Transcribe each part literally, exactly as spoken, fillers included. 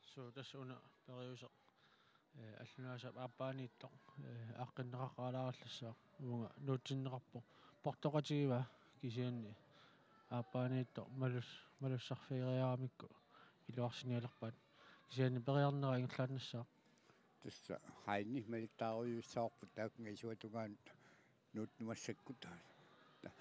Suu, tassa una periuseq, eh, allunaasap aappaaniittoq, eh, aaqqinneqaqaalaarallassaaq, uunga nuutsinneqarpoq portoqatigivaa, kisianni aappaaniittoq malus-, malussarfigiaramikku iluarsinialerpaat, kisianni periarnera ingerlaannassaaq. Tassa Heini malittaarujussuarput taakkunga isuata tungaanut nuuttoq massakkut.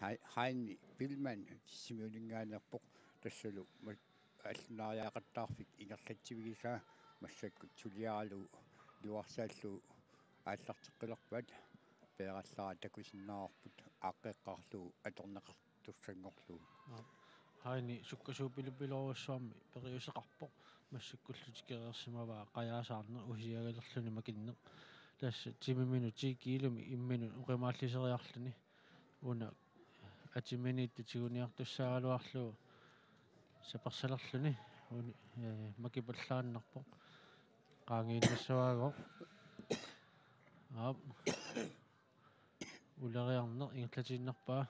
Hei-, Heini Billmann Sisimiuninngaanneerpoq, tassalu ma-, allunaariaqattaarfik ingerlatsivigisaa massakkut suliaralugu iluarsaallugu aallarteqqilerpaat, peerallaraat takusinnaavarput aaqqeqqaarlugu atorneqartussanngorlugu. Aap. Heini sukkasuupilupilorujussuarmik periuseqarpoq, massakkullu tikereersimavaa qajaasaarneq usiagalerluni makinneq. Tassa timiminut ti kiilumik imminut oqimaalliseriarluni. Una atiminiittoq tiguniartussaagaluarlugu sapersalerluni uni-, eh, makipallaannarpoq. Qaangiinnassavaagooq. Aap. Uleriarneq ingerlatiinnarpaa.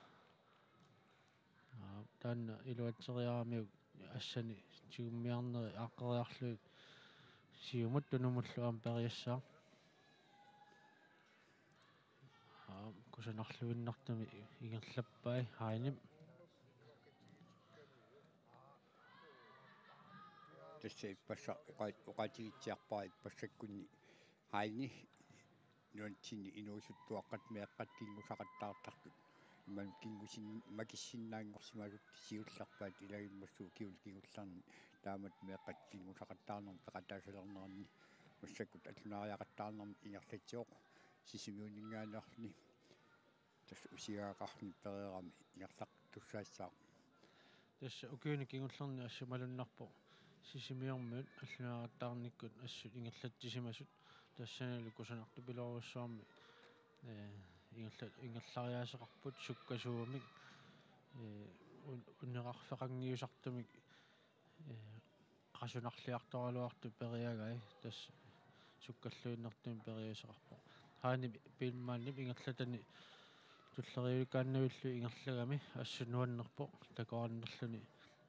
Aap, taanna iluatseriaramiuk assani tigummiarneri aaqqeriarlugit siumut tunumullu aamma periassaaq. Aap, kusanarluinnartumik ingerlappai Heinip. Tassa ippassaq oqa-, oqaatigitsiarpara ippassakkunni Heini nunatsinni inuusuttuaqqat meeqqat kinngusaqattaartartut. Imannak kinngusin-, makissinnaanngorsimasut siullerpaat ilagimmassuk ukiut kingullerni taamatut meeqqat kinngusaqattaarnermik peqataasalerneranni massakkut allunaariaqattaarnermik ingerlatsivoq Sisimiuninngaanneerluni. Tassa usiagaqarluni pereerami ingerlaqqitussaassaaq. Tassa ukiuni kingullerni assut malunnarpoq Sisimiormiut allunaaqattaarnikkut assut ingerlatsisimasut, tassanilu kusanartupilorujussuarmik, eh, ingerla-, ingerlariaaseqarput sukkasuumik, eh, un-, unerarfeqanngiusartumik, eh, qasunarliartoraluartut periagai, tassa sukkalluinnartumik periuseqarpoq. Heini Billmannip ingerlatani tulleriiulikaannavillu ingerlagami assut nuannerpoq, takorannerluni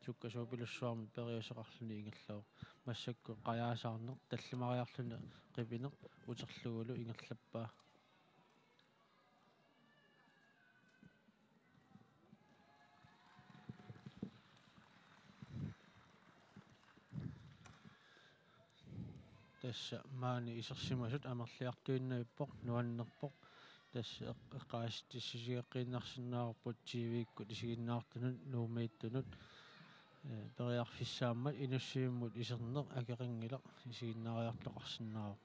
sukkasuupilussuarmik periuseqarluni ingerlavoq. Massakkut qajaasaarneq tallimariarluni qivineq uterlugulu ingerlappaa. Tassa maani isersimasut amerliartuinnavippoq, nuannerpoq. Tassa eq-, eqqaasitsissutigeqqiinnarsinnaavarput T V-kkut isiginnaartunut, Nuummiittunut, eh, periarfissaammat Inussivimmut iserneq akeqanngilaq isiginnaariartoqarsinnaavoq.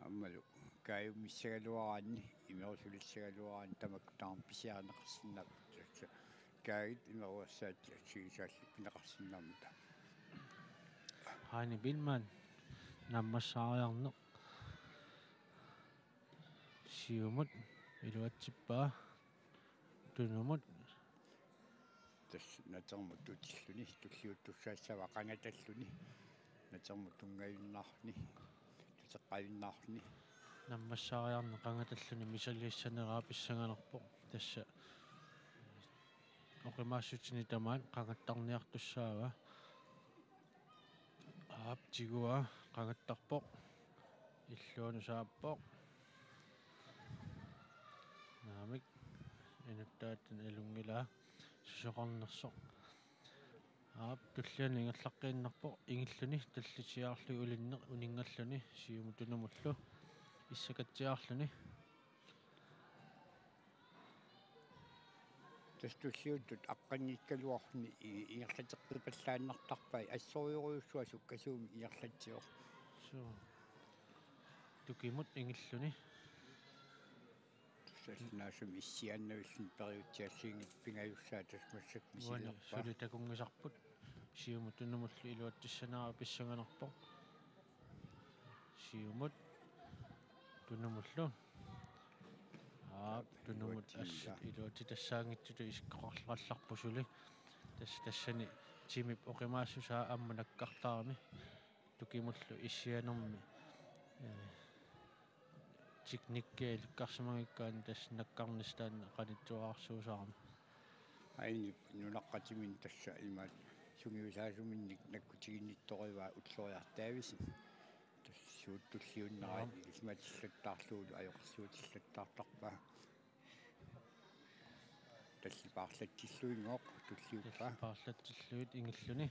Aammalu Kaajummi missagaluaraanni, imerusulissagaluaraanni tamakku tamarmik pisiarineqarsinnaapput. Tassa Kaajit imeruersaat assigisaallu pineqarsinnaammata. Heini Billmann, naammassaariarneq. Siumut iluatsippaa. Tunumut. Tassa natermut tutilluni, tulliuttussaassavaa qangatalluni. Natermut tunngajunnaarluni, tuteqqajunnaarluni. Naammassaariarneq qangatalluni misiliissaneraa pissanganarpoq. Tassa oqimaassutini tamaat qangattarniartussaavaa. Aap, tiguaa, qangattarpoq. Illuanut saappoq. Naamik, inuttaatini ilunngilaa susoqarnersoq. Aap, tullianut ingerlaqqiinnarpoq, ingilluni tallisiarluni ulinneq uninngalluni siumut tunumullu issakatsiarluni. Tassa tulliuttut aqqanngikkaluarluni i-, ingerlateqqipallaannartarpai, assorujorujussuaq sukkasuumik ingerlatsivoq. Suu. Tukimut ingilluni. Tassa naasum issiaannavilluni periutsiassiinngitsut pingajussaat tassa massakkut. Uani misilerpaa. Suli takunngisarput. Siumut tunumullu iluatsissanera pissanganarpoq. Siumut tunumullu. Aap, tunumut iluatsinngisaa. Assut iluatsitassaanngitsutut isikkoqarallarpoq suli. Tassa tassani timip oqimaassusaa aamma nakkartarami. Tukimullu issianermi, eh, teknikkia ilikkarsimagikkaanni tassa nakkarnissaq taanna qanittuararsuusaarami. Aini nunaqqatiminni tassa imaat Sungiusaasuminnik nakkutiginnittorivaa Ulloriaq Davidsen. Tassa suut tulliunnerat Aap. Ilisimatisillattaarlugulu ajoqersuutillattaartarpaa. Tallipaarlatsilluinngooq tulliuppaa. Tallipaarlatsillugit ingilluni.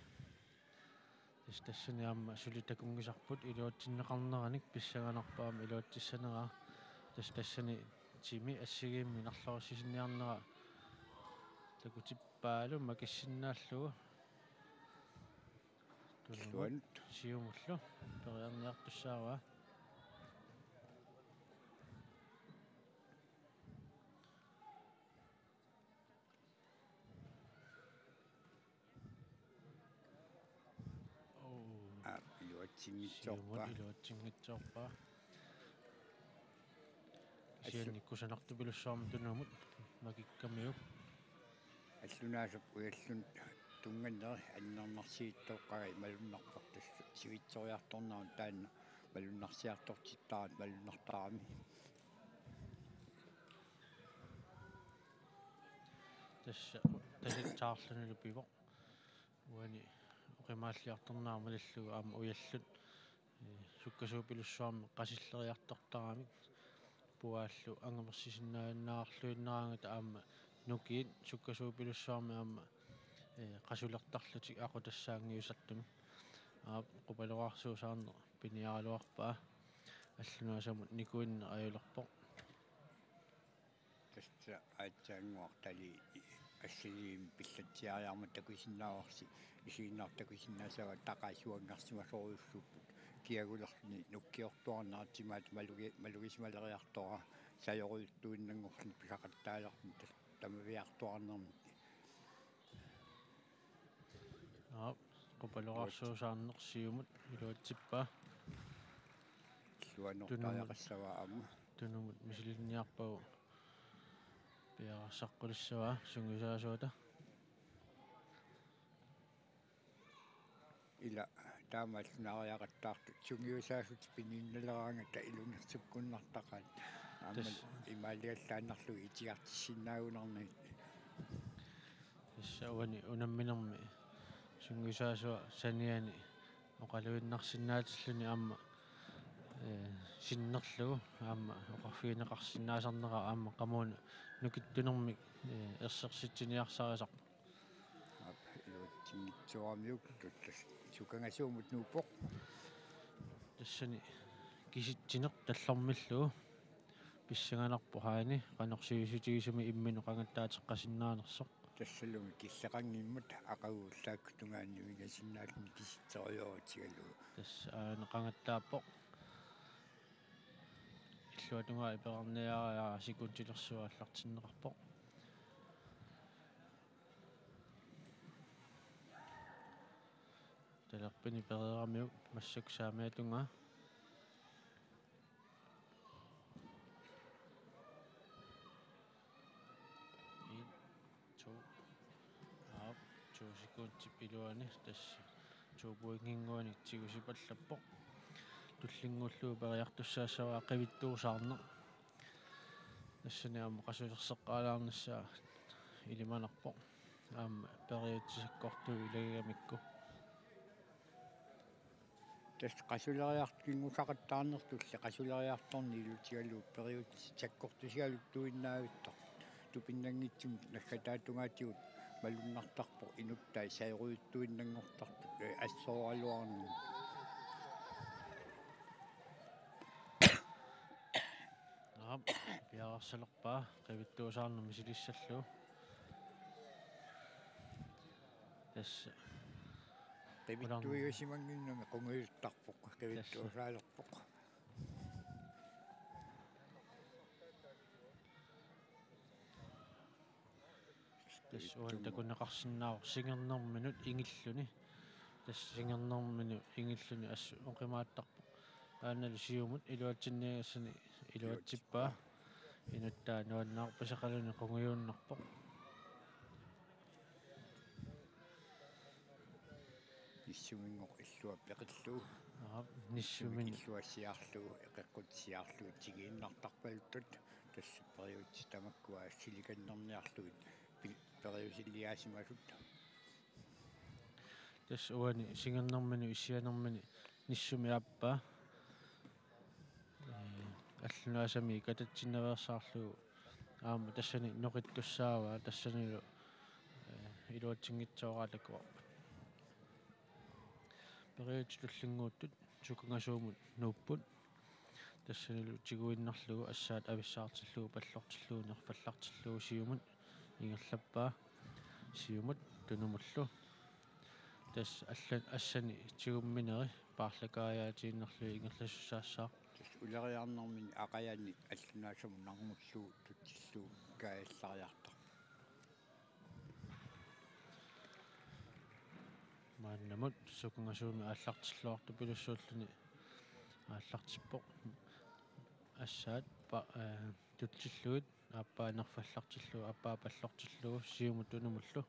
Tassa tassani aamma suli takunngisarput iluatsinneqarneranik, pissanganarpoq aamma iluatsissaneraa. Tassa tassani timi assigiimmik narlorissisinniarnera takutippaalu makissinnaallugu. Tunumut Illuanut. Siumullu periarniartussaavaa. Oo. Aap, iluatsinngitsoorpaa. Siumut iluatsinngitsoorpaa. Allu- Kisianni kusanartupilussuarmik tunumut makikkamiuk. Allunaasap Ujallunut tunnganneri annernarsivittoqqagai malunnarpoq, tassa sivitsoriartorneranut taanna malunnarsiartortittaarami malunnartarami. Tassa talissaarlunilu pivoq. Uani oqimaalliartornera malillugu aamma Ujallunut, ee, sukkasuupilussuarmik qasilleriartortaramik puaallu angumersisinnaajunnaarluinnaraangata aamma nukiit sukkasuupilussuarmik aamma, ee, qasulertarlutik aqutassaanngiusartumik. Aap, qupaloraarsuusaarneq piniaraluarpaa, allunaasamut nikuinneq ajulerpoq. Tassa aatsaannguaq tali assiliim pillatsiariarmat takusinnaavarsi, isiginnaasoq takusinnaassavaa taqaasuanngarsimasorujussuupput kiagulerluni nukkiortuarnerat timaat malugi-, malugisimaleriartoraa sajorujuttuinnanngorluni pisaqattaalerluni tassa tamaviaartuarnermi. Aap, qupaloraarsuusaarneq siumut iluatsippaa. Illuanortariaqassavaa aamma. Tunumut misilinniarpagu piareersaqqulissavaa sungiusaasuata. Ila taamaallunaariaqattaartut sungiusaasut piniinnaleraangata ilungersukkunnartaqaat. Aamma Tassa. Imaaliallaannarlugit itigartissinnaagunarnagit. Tassa uani unamminermi sungiusaasua saniani oqaluinnarsinnaatilluni aamma, ee, sinnerlugu aamma oqarfigineqarsinnaasarnera aamma qamuuna nukittunermik, ee, ersersitsiniarsarisarpoq. Aap, iluatsinngitsooramiuk, tassa sukangasuumut nuuppoq. Tassani kisitsineq tallormillugu pissanganarpoq aani qanoq sivisutigisumik imminut qangattaateqqasinnaanersoq. Tassalumi killeqanngimmat aqagu ullaakkut tungaanut nivingasinnaalluni kisitseriarutigalugu. Tassa aana qangattaappoq. Illuatungaa iperarniariarluni sekundilersua aallartinneqarpoq. Talerpinik pereeramiuk massakkut saamiata tungaa. En, to. Aap, to sekundip iluani tassa to pointinnguanik tigusipallappoq. Tullinnguullugu periartussaassavaa qivittuusaarneq. Tassani aamma qasulerseqqaalaarnissaa ilimanarpoq. Aamma periutsit sakkortuut ilagigamikku. Tassa qasuleriart-, kinngusaqattaarnertulli qasuleriartorneq ilutigalugu periutsit sakkortusigaluttuinnaavittartut. Tupinnanngitsumik naggataata tungaatigut malunnartarpoq inuttai sajorujuttuinnanngortartut, ee, assooraluarnermut. Aap, piareersalerpaa qivittuusaarneq misilissallugu. Tassa. Qivittuujusimannginnami qungujuttarpoq, qivittuusaalerpoq. Tassa uani takuneqarsinnaavoq singernerminut ingilluni. Tassa singernerminut ingilluni assut oqimaattarpoq. Aanalu siumut iluatsinniagassani iluatsippaa. Inuttaa nuannaarpiseqaluni qungujuunnarpoq. Nissuminngooq illua peqillugu. Aap, nissumin. Nissuminngooq illua siaarlugu, eqeqqut siaarlugu tigiinnartarpaluttut. Tassa periutsit tamakkua assilikannerniarlugit pi-, periusiliaasimasut. Tassa uani singernermini issianermini nissumi aappaa. Ee, allunaasami katatsinnaveersaarlugu aamma tassani noqittussaavaa tassanilu, ee, iluatsinngitsooraatakuarput. Periutsit tullinnguuttut sukangasuumut nuupput. Tassanilu tiguinnarlugu assaat avissaartillugu pallortillugu nerfallartillugu siumut ingerlappaa. Siumut tunumullu. Tassa allan assani tigummineri paarlakaajaatiinnarlugu ingerlasussaassaaq. Tassa uleriarnermini aqajaannik allunaasamut narmullugu tutsillugu kaajallariartarpoq. Maannamut sukangasuumik aallartilluartupilussuulluni aallartippoq. Assaat pa-, ee, tutsillugit aappaa nerfallartillugu aappaa pallortillugu siumut tunumullu.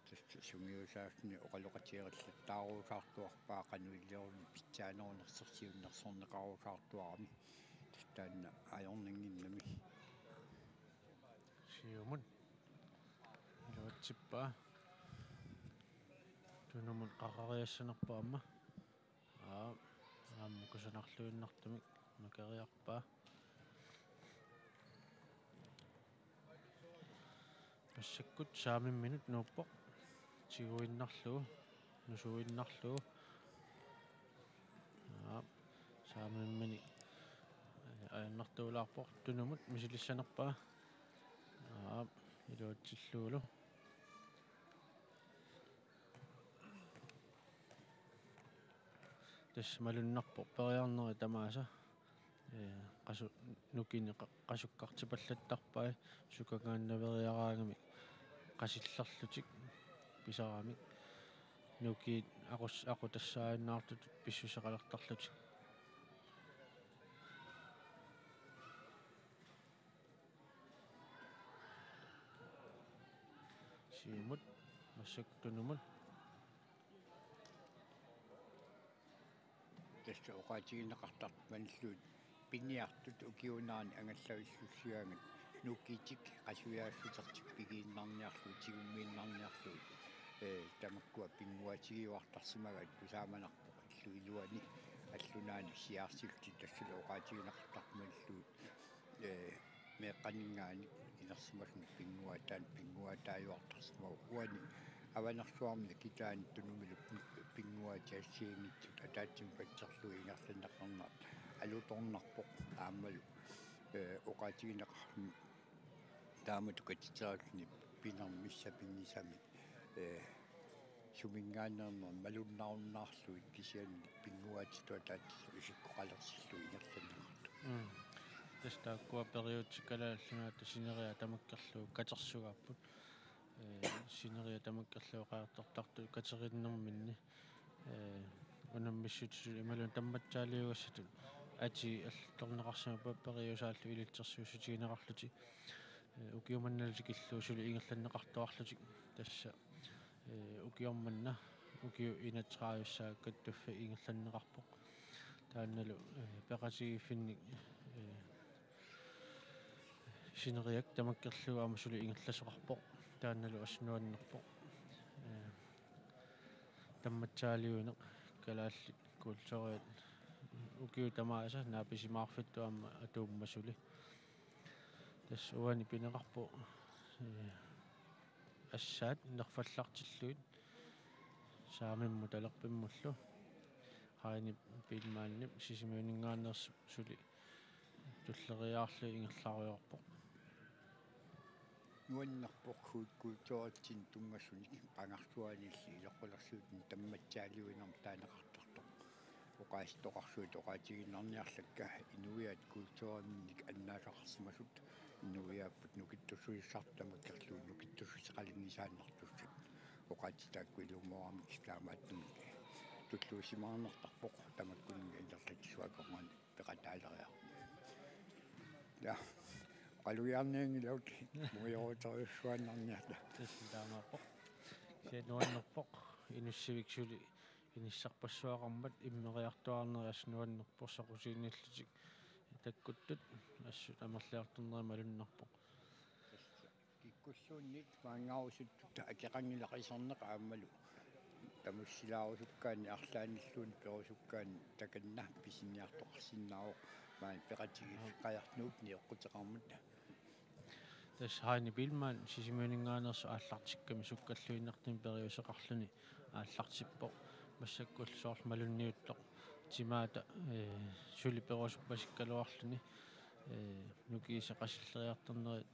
Tassa sungiusaasuni oqaloqatigeerilluartaaruusaartuarpaa qanoq iliorluni pitsaanerunersoq siunnersorneqaruusaartuarami. Tassa taanna ajornannginnami. Siumut. Iluatsippaa. Tunumut qaqariassanerpoq aamma. Aa, aamma kusanarluinnartumik makeriarpaa. Massakkut saamimminut nuuppoq. Tiguinnarlugu, nusuinnarlugu. Aa, saamimmini ajornartuulaarpoq, tunumut misilissanerpaa. Aa, iluatsillugulu. Tassa malunnarpoq periarneri tamaasa, ee, qasu-, nukinik qa-, qasukkartipallattarpai sukangaannaveriaraangamik qasillerlutik pisaramik nukiit aqus-, aqutassaajunnaartutut pissuseqalertarlutik. Siumut, massakkut tunumut. Tassa oqaatigineqartartut malillugit piniartut ukiuunerani angallavillussigaangat nukiitik qasujaassusertik pigiinnarniarlugit tigummiinnarniarlugit, ee, tamakkua pinnguaatigiuartarsimagaat tusaamanarpoq illu iluani allunaani siaarsillutik tassalu oqaatigineqartartut malillugit, ee, meeqqaninngaanniit inersimasunut pinnguaataanut pinnguaataajuartarsimavoq. Uani Avanersuarmi kitaani Tunumilu pinnguaatinik assigiinngitsut ataatsimik patserlugit ingerlanneqarnerat alutornarpoq aammalu, ee, oqaatigineqarluni taamatut katiterluni pinermissaq pinngisamik, ee, suminngaanneernerat malunnarunnaarlugit kisianni pinnguaatitut ataatsisut isikkoqalersillugit ingerlanneqartut. Mm. Tassa taakkua periutsit Kalaallit Nunaata sineriak tamakkerlugu katersugaapput. Ee, sineriak tamakkerlugu qajartortartut katerinnerminni. Ee, unammissutitut imaluunniit tammatsaaliugassatut atii allattorneqarsimappat periusaallu ilitsersuussutigineqarlutik. Ee, ukioq manna tikillugu suli ingerlanneqartuarlutik. Tassa, ee, ukioq manna, ukiut enogtredive-ssaat kattuffiit ingerlanneqarpoq. Taannalu, ee, peqatigiiffinnik, ee, sineriak tamakkerlugu aamma suli ingerlasoqarpoq. Taannalu assut nuannerpoq. Ee, tammatsaaliuineq kalaallit kulturiat ukiut tamaasa naapisimaarfittut aamma atuummat suli. Tassa uani pineqarpoq, ee, assaat nerfallartillugit saamimmut talerpimmullu. Heini Biilmannip Sisimiuninngaanneersoq suli tulleriiaarlugit ingerlarujoorpoq. Nuannerpoq kulturitsinnut tunngasunik qangarsuaniilli iloqqularsivitsinni tammatsaaliuinermut taaneqartartoq. Oqaatsitoqarsuit oqaatigiinnarniarlakka inuiaat kulturiminnik annaasaqarsimasut inuiaapput nukittussuseqartut tamakkerlugu nukittussuseqalinngisaannartussat. Oqaatsit taakku ilumooramikkit taamaattumik tulluusimaarnartarpoq tamakkuninnga ingerlatsissuakornani peqataaleriarluni. Ja. Oqalugiarnianngilagut muiorutariussuaannarniarta. Tassa taamaappoq. Kisianni nuannerpoq inussivik suli inissarpassuaqarmat immeriartuaarneri assut nuannerpoq soqusiinnillutik takkuttut assut amerliartorneri malunnarpoq. Tassa kikkut Kulluunniit maanngarusuttut akeqanngilaq iserneq aammalu tamussilaarusukkaanni arlaannilluunniit perusukkaanni takanna pisiniartoqarsinnaavoq maani peqatigiiffiit qajarnuup nioqquteqarmat. Tassa Heini Biilmann Sisimiuninngaanneersoq aallartikkami sukkalluinnartumik periuseqarluni aallartippoq, massakkullu soorlu malunniuttoq timaata, ee, suli perusuppasikkaluarluni, ee, nukiisa qasilleriartornerit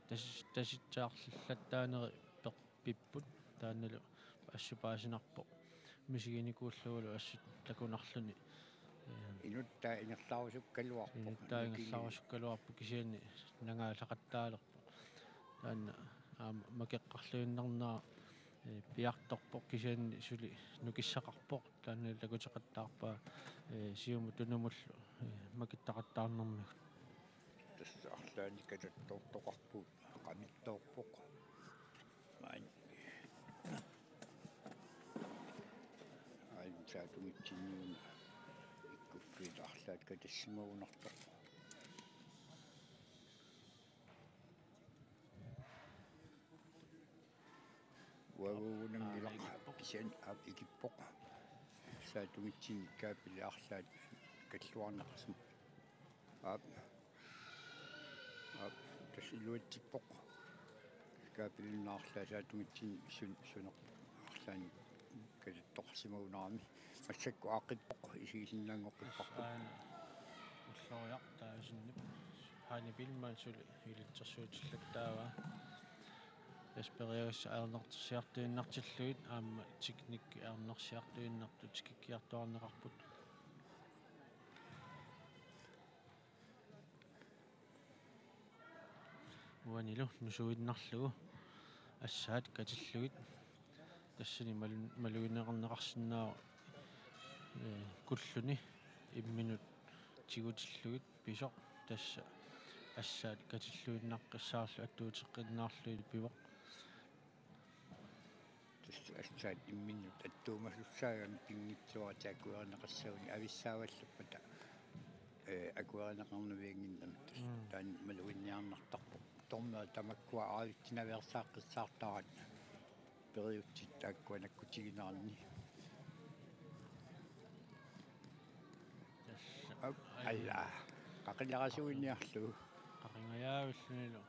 tas-, tasitsaarlillattaaneri peq-, pipput, taannalu assut paasinarpoq. Misiginikuullugulu assut takunarluni. Ee, Inuttaa ingerlarusukkaluarpoq. Inuttaa nukinik. Ingerlarusukkaluarpoq, kisianni nangaallaqattaalerpoq. Taanna aamma makeqqarluinnarnera, ee, piartorpoq, kisianni suli nukissaqarpoq. Taanna takuteqattaarpaa, ee, siumut tunumullu, ee, makittaqattaarnermigut. Tassa arlaannik katattoortoqarpugut, qamittoorpoq. Maani. Aajuna saatungitsinni una ikkuffiit arlaat katassimagunartoq. Uaguugunanngilaq. Aa, ikippoq. Kisianni aap ikippoq. Saatungitsinni kaapili arlaat kalluarneqarsimavoq. Aap. Aap, tassa iluatsippoq. Kaapilinnaq arlaat saatungitsinni sun-, sunerpoq. Arlaannik katattoqarsimagunarami. Massakkut aaqqippoq, isigisinnaanngoqqipparput. Aana ulloriaq taasinnip Heini Biilmann suli ilitsersuutillattaavaa. Tassa periagassat ajornartorsiartuinnartillugit aamma teknikki ajornarsiartuinnartut tikikkiartuaarneqarput. Uanilu nusuinnarlugu assaat katillugit. Tassani malu-, malugineqarneqarsinnaavoq, ee, kulluni imminut tigutillugit pisoq, tassa assaat katilluinnaqqissaarlugit attuuteqqinnaarlugit pivoq. Tassa assaat imminut attuumasussaagami pinngitsoorata akuerineqassaguni avissaavallappata, ee, akuerineqarnaviannginnami tassa. Mm. Taanna maluginniarnartarpoq. Dommeri tamakkua aavittinaveersaaqqissaartarat periutsit taakkua nakkutigineranni. Tassa. Aap, ai. Alla. Qaqilerasuiniarlugu. Qaqingajaavillunilu.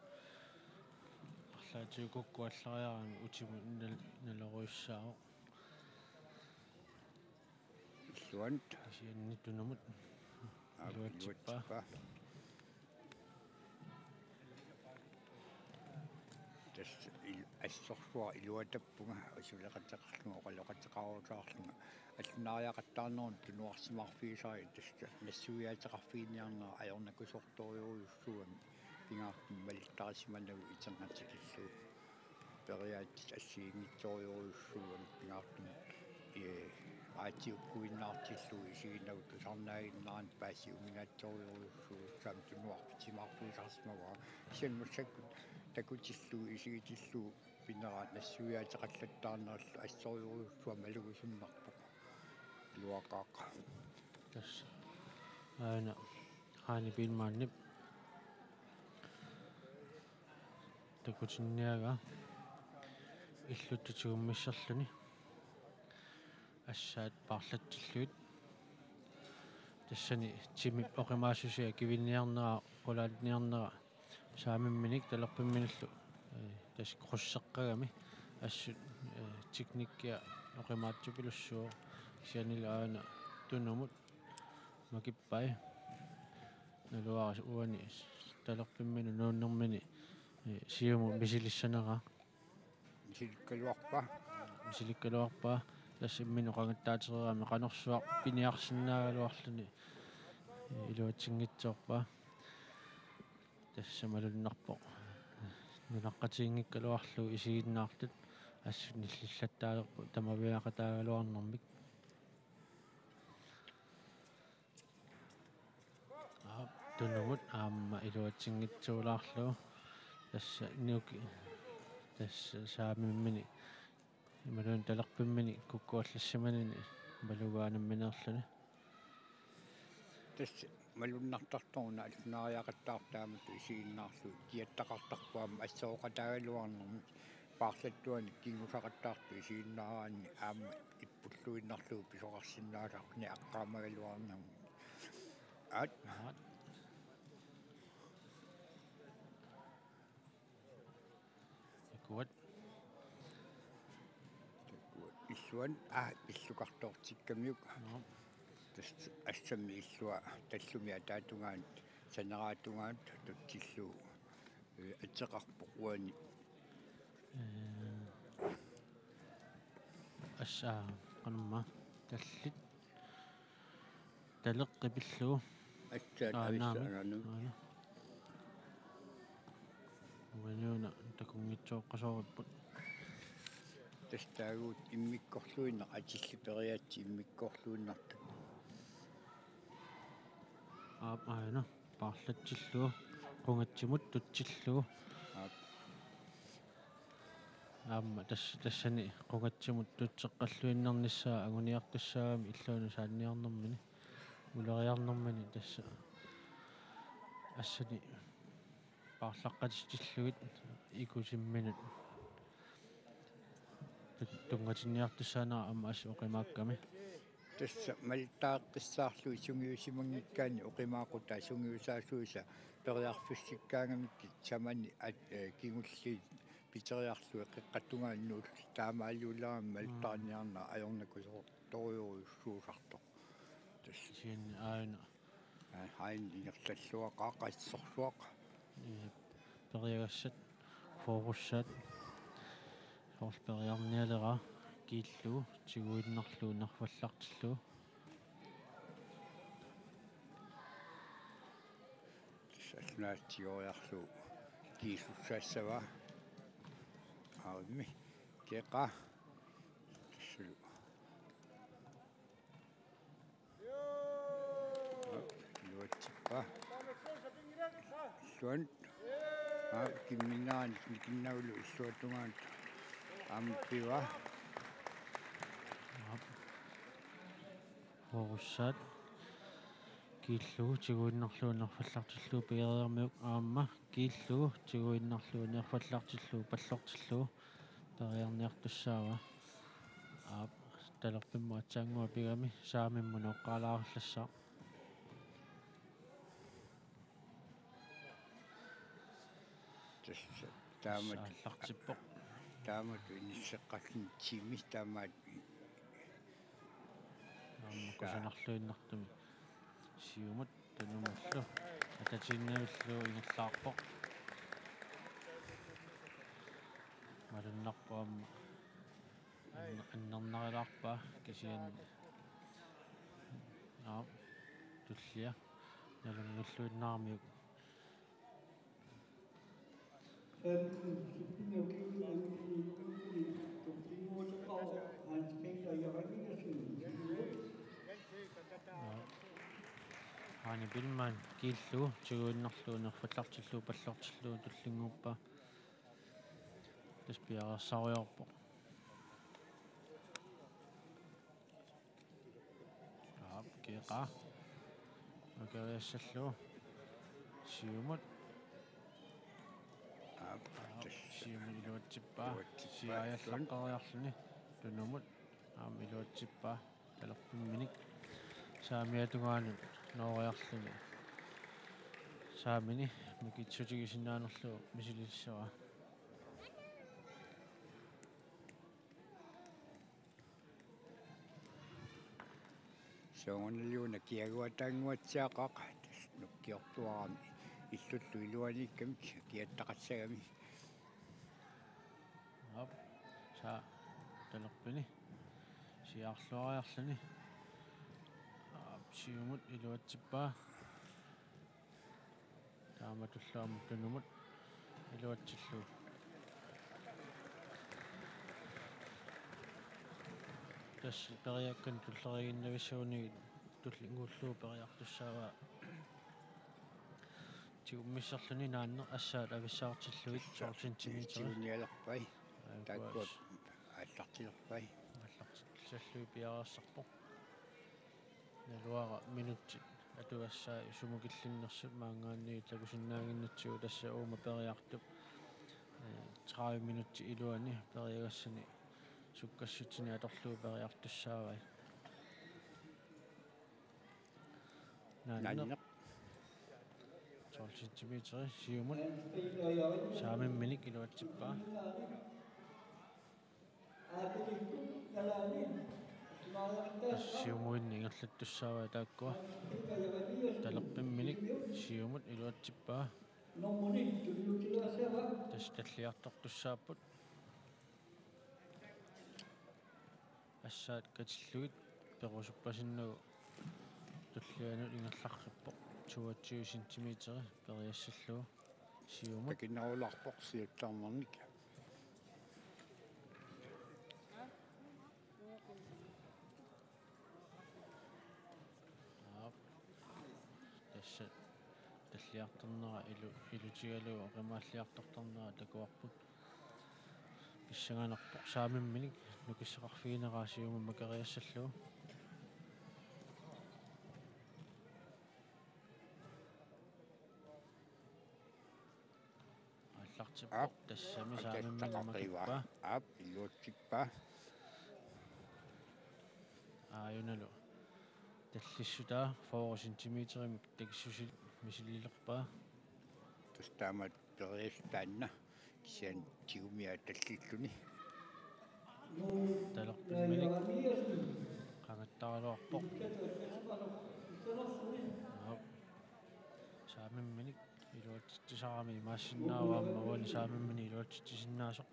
Arlaatigut kukkuallariarami utimut nal-, nalorujussaavoq. Illuanut. Kisianni tunumut. Aap, iluatsippaa. Iluatsippaa. Tassa il-, assorsuaq iluatappunga, suleqateqarlunga, oqaloqateqarusaarlunga. Allunaariaqattaarnermut tunuarsimaarfigisarigit, tassa nassuiaateqarfiginniarnera ajornakusoortorujussuugami, pingaartumik malittarisimanagit iternatikillugu. Periaatsit assigiinngitsorujussuugamik pingaartumik, ee, aatsiukkuinnaartillugu isiginnagu tusarnaaginnarani paasiuminaatsorujussuussamik tunuarsimaarfigisarsimavara. Kisianni massakkut takutillugu isigitillugu pinera nassuiaateqallattaarnerallu assorujussuaq malugisunnarpoq. Iluaqaaq. Tassa. Aana Heini Biilmannip takutinniagaa illuttut tigummisserluni assaat paarlatsillugit. Tassani timip oqimaassusia kivinniarnera, qulaanniarnera saamimminik talerpimminillu, ee, tassa krydseqqagami assut, ee, teknikkia oqimaatsupilussuuvoq, kisiannili aana tunumut makippai. Naluara uani talerpimminut nuunnermini, ee, siumut misilissaneraa. Misilikkaluarpaa. Misilikkaluarpaa. Tassa imminut oqangattaatereerami qanorsuaq piniarsinnaagaluarluni, ee, iluatsinngitsoorpaa. Tassa malunnarpoq. Nunaqqatiginngikkaluarlugu isiginnaartut assut nillillattaalerput tamaviaaqataagaluarnermik. Aap, tunumut aamma iluatsinngitsoorlaarlugu. Tassa nuki-, tassa saamimminik imaluunniit talerpimminik kukkuallassimanini malugaa nammineerluni. Tassa Malunnartartoruna allunaariaqattaartoq taamatut isiginnaarlugu kiattaqartarpoq aamma assooqataagaluarnermik paarlattuanik kingusaqattaartoq isiginnaaraanni aamma ippulluinnarlugu pisoqarsinnaasarput aqqaamagaluarnermik. Aat. Aat. Takuat. Takuat. Illuat, aa, pillukartoortikkamiuk. Joo. Tassa assammi illua tallumi ataatungaanut, saneratungaanut tutsillugu. Ee, ateqarpoq uani. Ee, assa, qanormaa, tallit. Taleqqi pillugu. Assaat. Aa, naamik. Avissaanani. Aana. Uaniuna takunngitsooqqasooripput. Tassa taaguut immikkorluinnaq, atillit periaatsit immikkorluinnartut. Aap, aana. Paarlatsillugu. Qungatsimut tutsillugu. Aap. Aamma tassa, tassani qungatsimut tutseqqalluinnernissaa anguniartussaagami illuanut saanniarnermini, uleriarnermini tassa assani paarlaqqatitsillugit ikusimminut tut-, tunngatinniartussaanera aamma assut oqimaakkami. Tassa maltaaqqissaarlugu sungiusimanngikkaanni oqimaaqutaa sungiusaasuisa periarfissikkaangamikkit samani at-, ee, kingulliit piteriarlugit qeqqata tungaanut taamaaliulerami maltaarniarnera ajornakusoortorujussuusartoq. Tassa. Kisianni aajuna. Aa, aajuna ingerlalluaqaaq, qassorsuaq. Ee, periagassat, fokussaat. Soorlu periarnialeraa, kiillugu, tiguinnarlugu, nerfallartillugu. Tassa allunaatsigoriarlugu kiisussaassavaa. Aammi. Keqa. Tassalu. Iluatsippaa. Illuanut. Aa, kimmingaanniit nikinnaulu illuatungaanut. Aamma pivaa. Aap. Fokussaat. Kiillugu tiguinnarlugu nerfallartillugu pigereermiuk aamma kiillugu tiguinnarlugu nerfallartillugu pallortillugu periarniartussaavaa. Aap, talerpimmut aatsaannguaq pigami saamimmut nooqqaalaarallassaaq. Tassa taamatut. Aallartippoq. Taamatut inisseqqalluni timi taamaat. Aamma kusanarluinnartumik. Siumut tunumullu. Atatiinnavillu ingerlaarpoq. Malunnarpoq aamma. Anner-, annernarilaarpaa kisianni. Aap, tullia. Nalunngilluinnarmiuk. Aap. Aani Pilman kiillugu tiguinnarlugu nerfallartillugu pallortillugu tullinnguuppaa. Tassa piareersariarpoq. Aap, Keqa. Makeriassallugu. Siumut. Aap, aap, tassa. Siumut iluatsippaa. Iluatsippaa. Siaajallaqqeriarluni. Tunumut. Aamma iluatsippaa. Talerpimminik. Saamiata tungaanut nooriarluni. Saamini mikitsutigisinnaanerlugu misilissavaa. Soorunalimi una kiaguataannguatsiaqaaq, tassa nukkiortuarami illullu iluaniikkamik kiattaqassagami. Aap, saa talerpini. Siaarluariarluni. Aap, siumut iluatsippaa. Taamatullu aamma tunumut iluatsillugu. Tassa periakkanik tulleriiginnavissaguni tullinnguullugu periartussaavaa. Tigummissarluni naanneq assaat avissaartillugit tolv centimeter. Tigunialerpai. Aa, taakkua kuas. Aallartilerpai. Aallartitsillugit piareersarpoq. Naluara minutsit Atugassaat sumut killinnersut maanngaanniit takusinnaannginnatsigu, tassa uuma periartup, eh, tredive minutsit iluanni periagassani sukkassutsinni atorlugu periartussaavai. Naanneq. Naanneq. Tolv centimeter siumut. Saamimminik iluatsippaa. Tassa siumuinni ingerlattussaavai taakkua. Talerpimminik siumut iluatsippaa. Tassa talliartortussaapput. Assaat katillugit perusuppassinnagu tullianut ingerlaqqippoq, toogtyve centimeter periassallugu siumut. Takinnerularpoq siuttarnernik. Aap. Tassa talliartornera ilu-, ilutigalugu oqimaalliartortarnera takuarput. Pissanganarpoq saamimminik nukissaqarfigineraa siumut makeriassallugu. Aallartippoq. Aap. Tassami saamimminik makippa. Aap, iluatsippaa. Aajunalu tallissutaa fyrre centimeterimik takissusilik misililerpaa. Tassa taama periassat taanna kisianni tigumia tallilluni. Talerpimminik qangattaraluarpoq. Aap. Saamimminik iluatsitsisarami imaassinnaavoq aamma uani saamimminik iluatsitsisinnaasoq.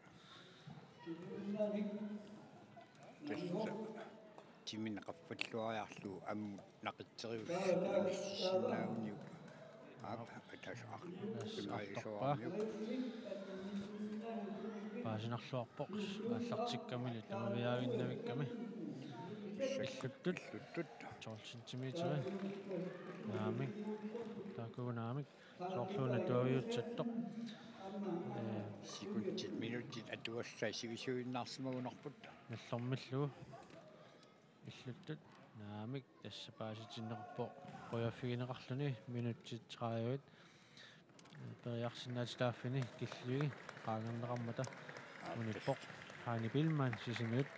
Tassa timini qaffalluariarlugu ammut naqitseriussissinnaaguniuk. Aap, ataaseq. Tassa artorpaa. Imaajusooramiuk. Paasinarluarpoq aallartikkamili tamaviaaginnavikkami. Illuttut. Illuttut. Tolv centimeter. Naamik. Taakku naamik. Soorluuna tuaviutsattoq. Ee. Sekundit, minutsit atugassai sivisuinnarsimagunarput. Nallormillugu. Illuttut. Naamik, tassa paasitinneqarpoq qujaffigineqarluni, minutsit tredive. Periarsinnaatitaaffini killii qaangerneqarmata. Aap, unippoq. Tassa Hani Biilmann Sisimiut.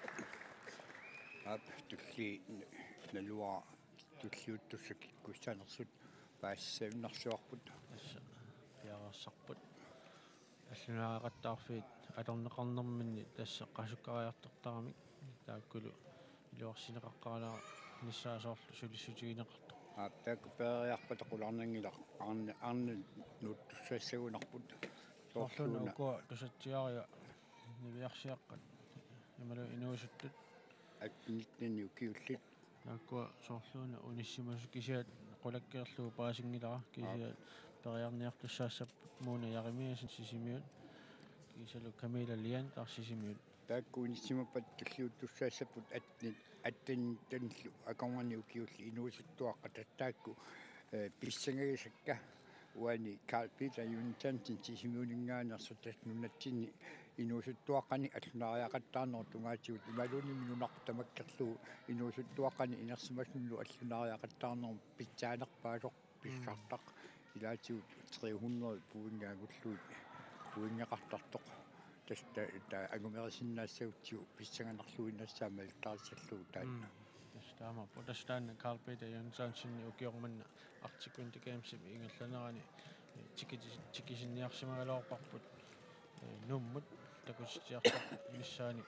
Aap, tulliani naluara tulliuttussat kikkussanersut paasissagunarsiorput. Tassa piareersarput. Allunaariaqattaarfiit atorneqarnerminni tassa qasukkariartortaramik, taakkulu iluarsineqaqqaarnissaa soorlu sulissutigineqartoq. Aap, taakku peeriarpata qularnanngilaq, arn-, arnat nuuttussassagunarput. Soorluuna. Soorluuna ukua tusatsiariga niviarsiaqqat imaluunniit inuusuttut. Atten nitten ukiullit. Taakkua soorluuna unissimasut kisiat qulakkeerlugu paasinngilara, kisiat. Aap. Periarniartussaassapput Mona Jeremiassen Sisimiut, kiisalu Camilla Lian taas Sisimiut. Taakku unissimappat tulliuttussaassapput atten, atten nittenillu akornanni ukiulli inuusuttuaqqat, taakku, eh, pissangagisakka. Uani Carl Peter Jonathansen Sisimiuninngaanneersoq, tassa nunatsinni inuusuttuaqqanik allunaariaqattaarnerup tungaatigut imaluunniit nunarput tamakkerlugu inuusuttuaqqanik inersimasunullu allunaariaqattaarnerup pitsaanerpaasoq. Mm. Pissartaq ilaatigut tre hundrede pointit angullugit pointeqartartoq. Tassa ta-, ta-, angumerisinnaassagutsigu pissanganarluinnassaaq malittarissallugu taanna. Mm. Tassa taamaappoq. Tassa taanna Carl Peter Jonathansenip ukioq manna Arctic Winter Gamesimi ingerlanerani, eh, tikiti-, tikisinniarsimagaluarparput, eh, Nuummut takutitsiartornissaani, eh,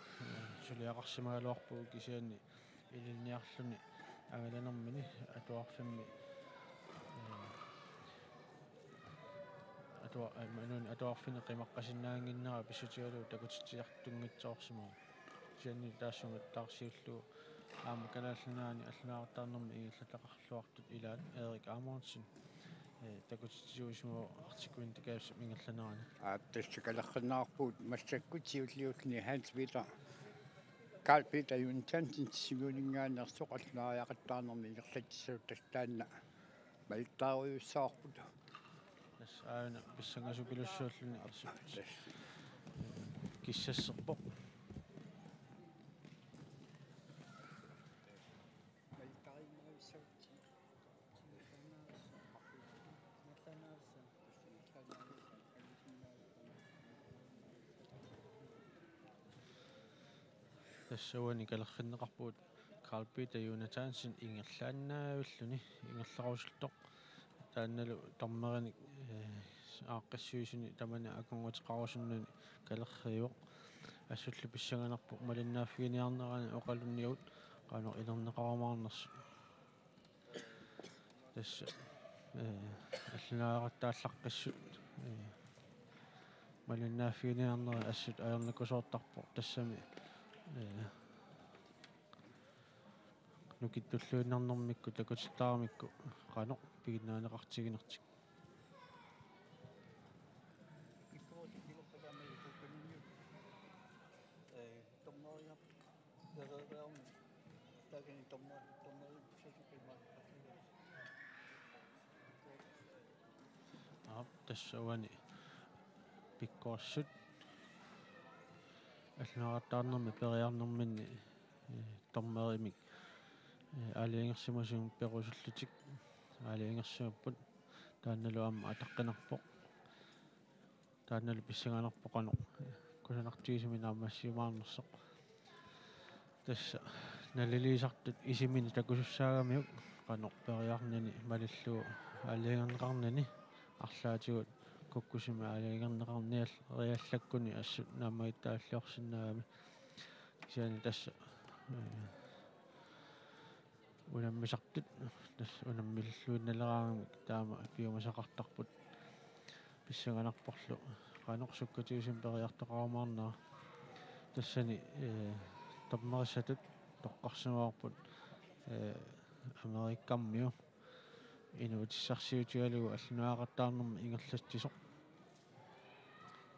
suliaqarsimagaluarpugut kisianni ilinniarluni angalanermini atuarfimmi, eh, atua-, eh, imaluunniit atuarfinni qimaqqasinnaannginnera pissutigalugu takutitsiartunngitsoorsimavoq. Kisianni taassuma taarsiullugu aamma Kalaallit Nunaanni allunaaqattaarnermi ingerlataqarluartut ilaat Erik Amundsen, eh, takutitsisuusimavoq Arctic Winter Gamesimi ingerlanerani. Aap, tassa kaleqqinneqarpugut massakkut siulliulluni Hans Peter, Carl Peter Jonathansen Sisimiuninngaanneersoq allunaariaqattaarnermi ingerlatsissasup, tassa taanna malittaarujussuarput. Tassa aana pissangasupilussuulluni. Aap, tassa. Kissasserpoq. Tassa uani kalerrinneqarpugut Carl Peter Jonathansen ingerlaannavilluni, ingerlarusullugu. Taannalu dommerinik, eh, aaqqissuisuni tamani akornuteqarusunnuni kalerriivoq. Assullu pissanganarpoq malinnaaffiginiarnerani oqalunniagut qanoq inerneqarumaarnersut. Tassa, eh, allunaaqattaallaqqissut, eh, malinnaaffiginiarnerit assut ajornakusoortarpoq tassami, eh, nukittulluinnarnermikkut takutittaramikku qanoq piginnaaneqartiginertik. Aap, tassa uani pikkorissut allunaaqattaarnermi periarnerminni, eh, dommerimik, eh, aalajangersimasumik perusullutik aalajangersimapput, taannalu aamma ataqqinarpoq. Taannalu pissanganarpoq qanoq kusanartigisumik naammassiumaarnersoq. Tassa naliliisartut isimini takusussaagamiuk qanoq periarnani malillugu aalajangerneqarnani, arlaatigut kukkusumik aalajangerneqarnial-, -riallakkuni assut naammagittaalliorsinnaagami. Kisianni tassa, eh, unammisartut, tassa unammilluinnaleraangamik taama piumasaqartarput. Pissanganarporlu qanoq sukkatigisumik periartoqarumaarnera. Tassani, eh, dommerissatut toqqarsimavarput, eh, Amerikamiu inuutissarsiutigalugu allunaaqattaarnermut ingerlatsisoq.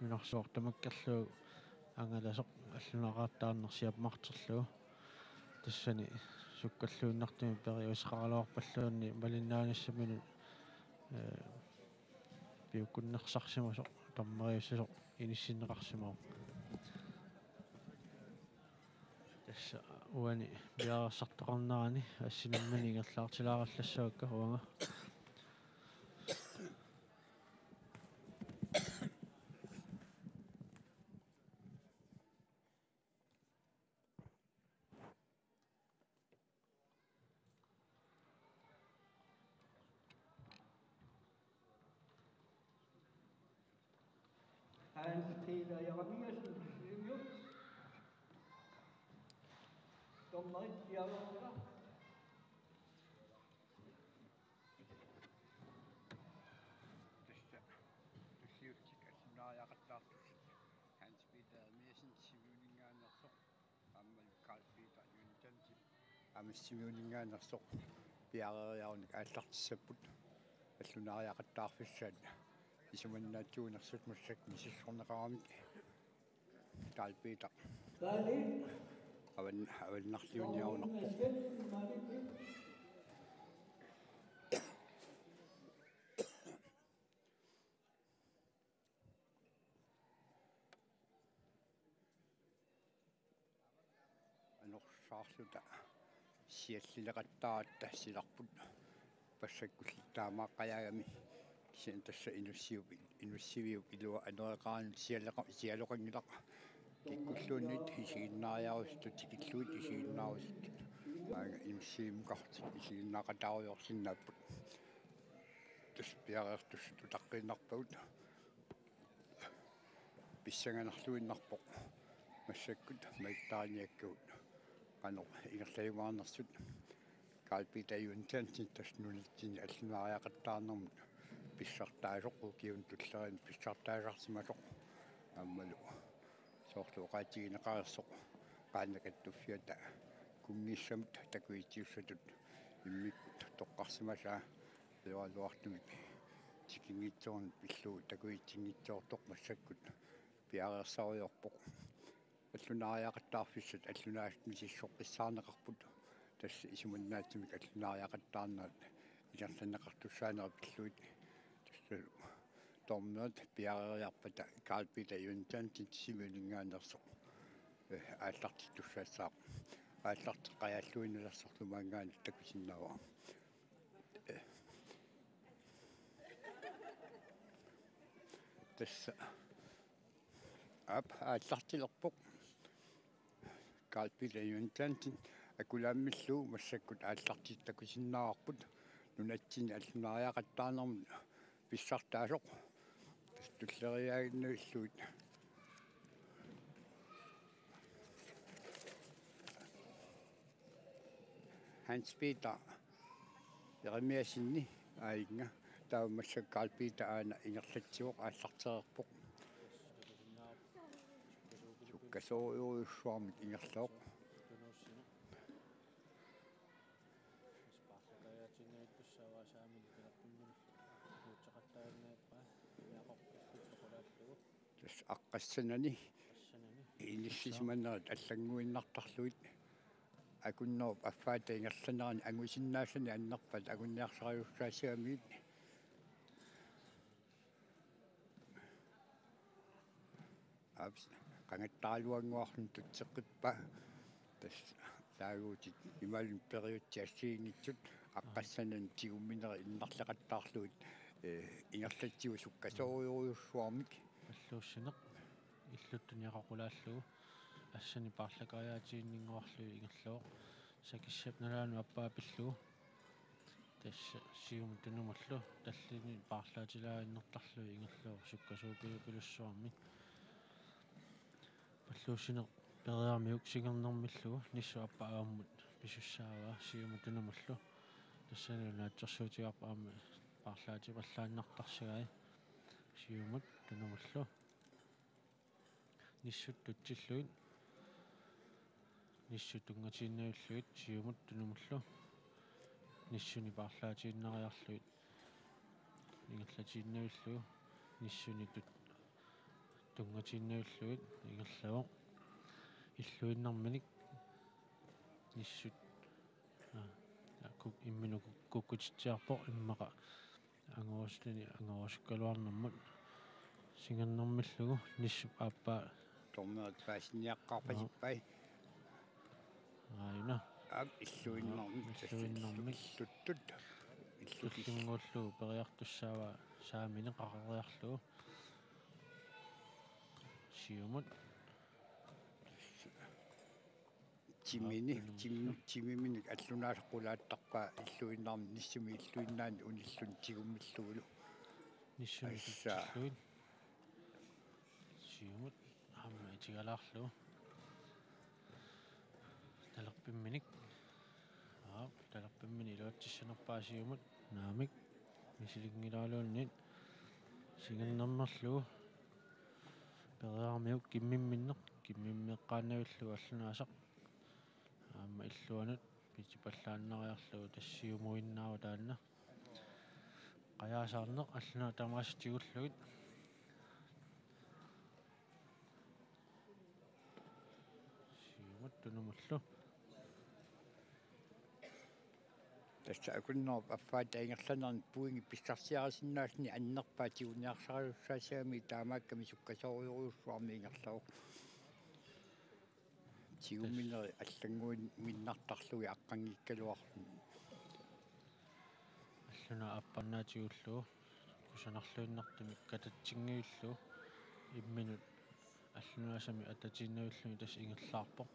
Nunarsuaq tamakkerlugu angalasoq allunaaqattaarneq siammarterlugu. Tassani sukkalluinnartumik periuseqaraluarpalluunniit malinnaanissaminut, eh, piukkunnersarsimasoq, dommeriussasoq inissinneqarsimavoq. Tassa uani piareersartoqarnerani assinimmanni ingerlaartilaarallassavakka uanga. Hans Peter Jeremiassen, Sylvio. Dommerit, Jeremiassen. Tassa tulliullutik allunaariaqattaartussat Hans Peter Jeremiassen Sisimiuninngaanneersoq, aammalu Carl Peter Jonathansen aamma Sisimiuninngaanneersoq piareeriarunik aallartissapput. Allunaariaqattaarfissaat isumannaatsutiginersut massakkut misissorneqaramik Carl Peter avan-, avannarliuniarunarpoq. Anorsaarluta siallileqattaaratta silarput passakkullu taamaaqqajaagami, kisianni tassa inussiup, inussiviup ilua anoreqaranut sialeqa-, sialoqanngilaq. Kikkulluunniit isiginnaariarusutut, tikillugit isiginnaarusutut. Maanga inussivimukartik isiginnaaqataarujoorsinnaapput. Tassa piareertussat utaqqiinnarpagut. Pissanganarluinnarpoq massakkut malittaarniakkagut qanoq ingerlajumaarnersut. Carl Peter Jonathansen tassa nunatsinni allunaariaqattaarnermut pissartaasoq, ukiuni tulleriinni pissartaasarsimasoq, aammalu soorlu oqaatigineqareersoq Qaannat Kattuffiata kunngissamut takujutsiussatut immikkut toqqarsimasaa ajoraluartumik tikinngitsoorneq pillugu takujutsinngitsoortoq massakkut piareersarujoorpoq. Allunaariaqattaarfissat allunaasut misissoqqissaarneqarput, tassa isumannaatsumik allunaariaqattaarnerat ingerlanneqartussaanera pillugit. Tassa dommerit piareeriarpata Carl Peter Jonathansen Sisimiuninngaanneersoq, eh, aallartittussaassaaq. Aallarteqqajaalluinnalersorlu maanngaanniit takusinnaavara. Eh. Tassa. Aap, aallartilerpoq. Carl Peter Johan Jansen, Akulaammillu massakkut aallartitut takusinnaavarput, nunatsinni allunaariaqattaarnermut pissartaasoq. Tassa tulleriiaannavillugit. Hans Peter Jeremiassenip aajuna, taava massakkut Carl Peter aana ingerlatsivoq, aallartereerpoq. Sukkasoorujussuarmik ingerlavoq. Tassa aqqassanani inissisimanerit allannguinnartarlugit, Akunnerup affaata ingerlanerani angusinnaasani annerpaat anguniarsarisussaassagamigit. Aap, qangattaraluannguarluni tutseqqippaa. Tassa taaguutit imaluunniit periutsit assigiinngitsut aqqassanani tigumminerit innarleqattaarlugit, ee, ingerlatsivoq sukkasoorujussuarmik. Palluussineq illuttuni qaqulaallugu, assani paarlakariaatiginninngorlugit ingerlavoq. Sakissap nalaanut aappaa pillugu. Tassa siumut tunumullu tallini paarlaatilaaginnartarlugit ingerlavoq sukkasuupiupilussuarmik. Palluussineq periarmiuk singernermillugu nissut aappaa avammut pisussaavaa siumut tunumullu. Tassanilu naatsorsuutigaarput aamma paarlaatipallaannartarsagai siumut tunumullu. Nissut tutsillugit. Nissut tunngatiinnavillugit siumut tunumullu. Nissuni paarlaatiinnariarlugit ingerlatiinnavillugu. Nissuni tut-, tunngatiinnavillugit ingerlavoq. Illuinnarminik nissut, aa, kuk-, imminut kuk-, kukkutitsiarpoq immaqa angorusulluni angorusukkaluarnermut. Singernermillugu nissup aappaa. Dommeri paasiniaqqaarpasippai. Aajuna. Aap, illuinnarmi. Illuinnarmi. Illuttut. Illuttut. Tullinnguullugu periartussaavaa saamini qaqeriarlugu. Siumut. Timini, aap, tim-, timiminik allunaasaq qulaattarpaa illuinnarmi nissumi illuinnaani unilluni tigummillugulu. Nissuni, assa, tutsillugit. Siumut aamma itigalaarlugu. Talerpimminik. Aap, talerpimminik iluatsissanerpaa siumut. Naamik. Misilinngilaarluunniit. Singernermerlugu. Periarmiuk kimmimminneq. Kimmimmeeqqaannavillugu allunaasaq. Aamma illuanut pitipallaannariarlugu tassa siumuinnaavoq taanna. Qajaasaarneq allunaaq tamaasa tigullugit. Siumut tunumullu. Tassa Akunnerup affaata ingerlanerani pointit pissarsiarisinnaasani annerpaat tiguniarsarisussaassagamigit, taamaakkami sukkasoorujussuarmik ingerlavoq. Tigumminerit allannguinnartarlugit aqqanngikkaluarluni. Allunaaq aappaannaatigullugu kusanarluinnartumik katatsinngillugu imminut allunaasami atatiinnavilluni tassa ingerlaarpoq.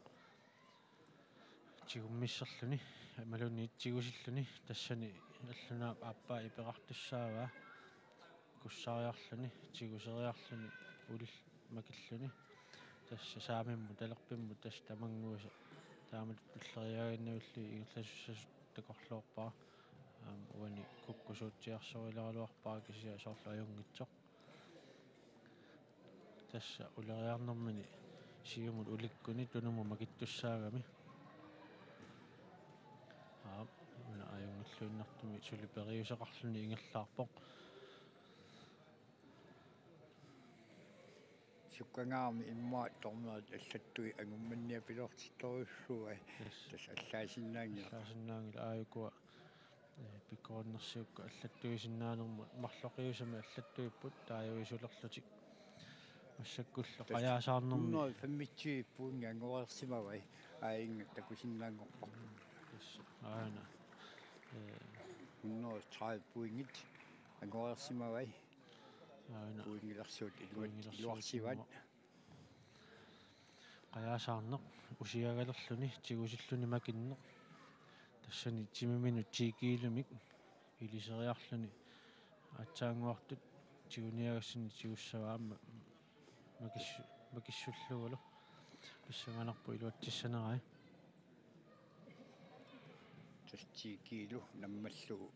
Tigummisserluni imaluunniit tigusilluni, tassani allunaap aappaa iperartussaavaa. Kussariarluni, tiguseriarluni, ulillit makilluni. Tassa saamimmut talerpimmut tassa tamannguisoq. Taamatut tulleriiaannavillugit ingerlasussasut takorloorpara. Aamma uani kukkusuutsiarsorileraluarpara kisianni soorlu ajunngitsoq. Tassa uleriarnermini siumut ulikkuni tunumut makittussaagami. Aap, una ajunngilluinnartumik suli periuseqarluni ingerlaarpoq. Sukkangaarmi immaqa dommerit allattuit angummanniapiloortittorujussuuai. Yes. Tassa allaasinnaanngilaq. Allaasinnaanngilaq, aajukua, ee, pikkorinnersiukka allattuisinnaanermut marloqiusamik allattuipput taaguisulerlutik. Massakkullu tassa qajaasaarnermi. Hundrede femogtyve pointit angoreersimavai, aajuna takusinnaanngorparput. Yes. Aajuna. Ee. Hundrede tredive pointit angoreersimavai. Aajuna. Pointilersuut iluat-, pointilersuut iluarsivaat. Qajaasaarneq usiagalerluni tigusilluni makinneq. Tassani timiminut ti kiilumik iliseriarluni aatsaannguartut tiguniagassani tigussavaa aamma makissu-, makissullugulu pissanganarpoq iluatsissanerai. Tassa ti kiilu nammallugu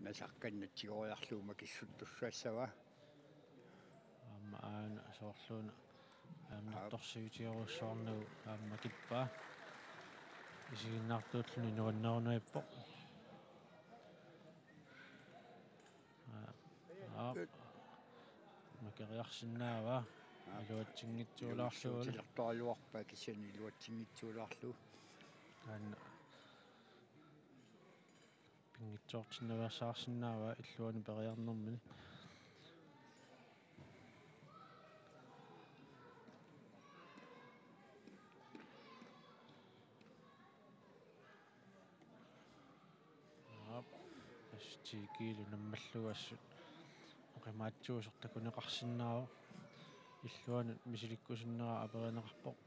nasarkanna tigoriarlugu makissuttussassavaa. Aamma aana soorluuna ajornartorsiutigerujussuarnagu aamma kippaa. Isiginnaartuulluni nuannerunuippoq. Aa, aa. Makeriarsinnaavaa. Aa. Iluatsinngitsuulaarlugulu. Iluatsinngitsuulaarlugu. Kisianni iluatsinngitsuulaarlugu. Taanna pinngitsoortinnaveersaarsinnaavaa illuanut periarnermini. Aap, tassa ti kiilu nammallugu assut oqimaatsuusoq takuneqarsinnaavoq. Illuanut misilikkusunnera aperineqarpoq.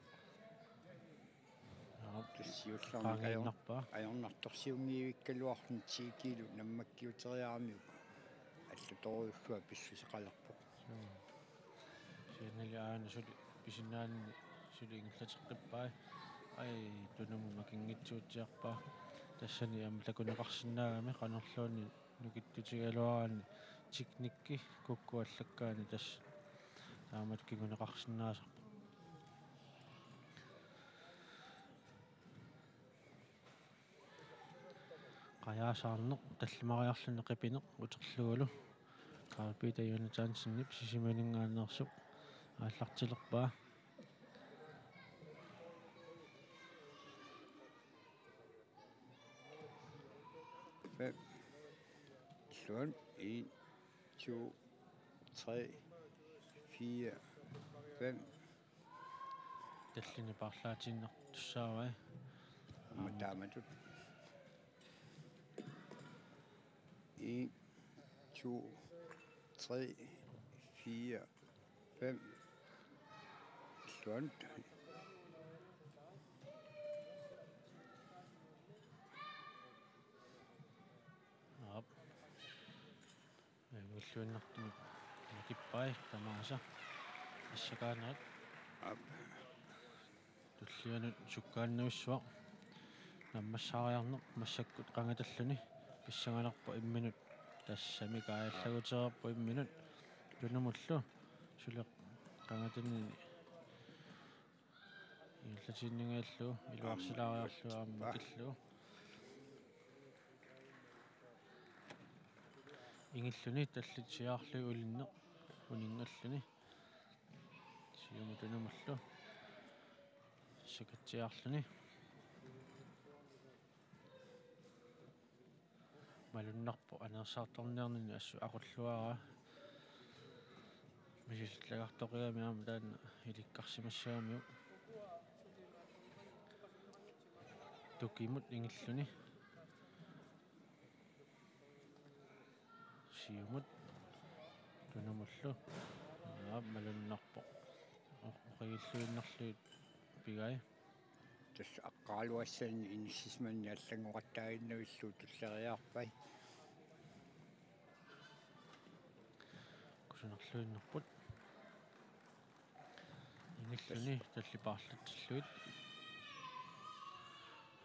Aap, tassa siullermik ajor-, qaangiinnarpaa. Ajornartorsiunngivikkaluarluni ti kiilu nammakkiuteriaramiuk allatorujussuaq pissuseqalerpoq. Suu. Kisiannili aana suli pisinnaanini suli ingerlateqqippai. Ai, tunumut makinngitsuutsiarpaa. Tassani aamma takuneqarsinnaagami qanorluunniit nukittutigaluaraanni teknikki kukkuallakkaani tassa taamatut kinguneqarsinnaasarpoq. Qajaasaarneq tallimariarluni qipineq uterlugulu Karl Peter Jonathansenip Sisimiuninngaanneersup aallartilerpaa. Fem. Illuanut en, to, tre, fire, fem. Tallini paarlaatiinnartussaavai. Aamma taamatut. En, to, tre, fire, fem. Illuanut. Aap. Angilluinnartumik makippai tamaasa assakaanerit. Aap. Tullianut sukkaannavissuaq. Nammassaariarneq massakkut qangatalluni pissanganarpoq imminut. Tassami kaajallagutereerpoq imminut. Tunumullu suli qangatanini ingerlatiinnangajallugu iluarsilaariarlugu aamma makillugu. Ingilluni tallit siaarlugit ulinneq uninngalluni. Siumut tunumullu sakatsiarluni. Malunnarpoq aneersaartorniarnini assut aqulluaraa. Misissullagartoqigami aamma taanna ilikkarsimassagamiuk. Tukimut ingilluni. Siumut tunumullu. Aap, malunnarpoq. Oq-, oqigilluinnarlugit pigai. Tassa aqqaraluassaanni inissisimanini allanngoqattaaginnavillugu tulleriiaarpai. Kusanarluinnarput. Ingilluni tallit paarlatsillugit.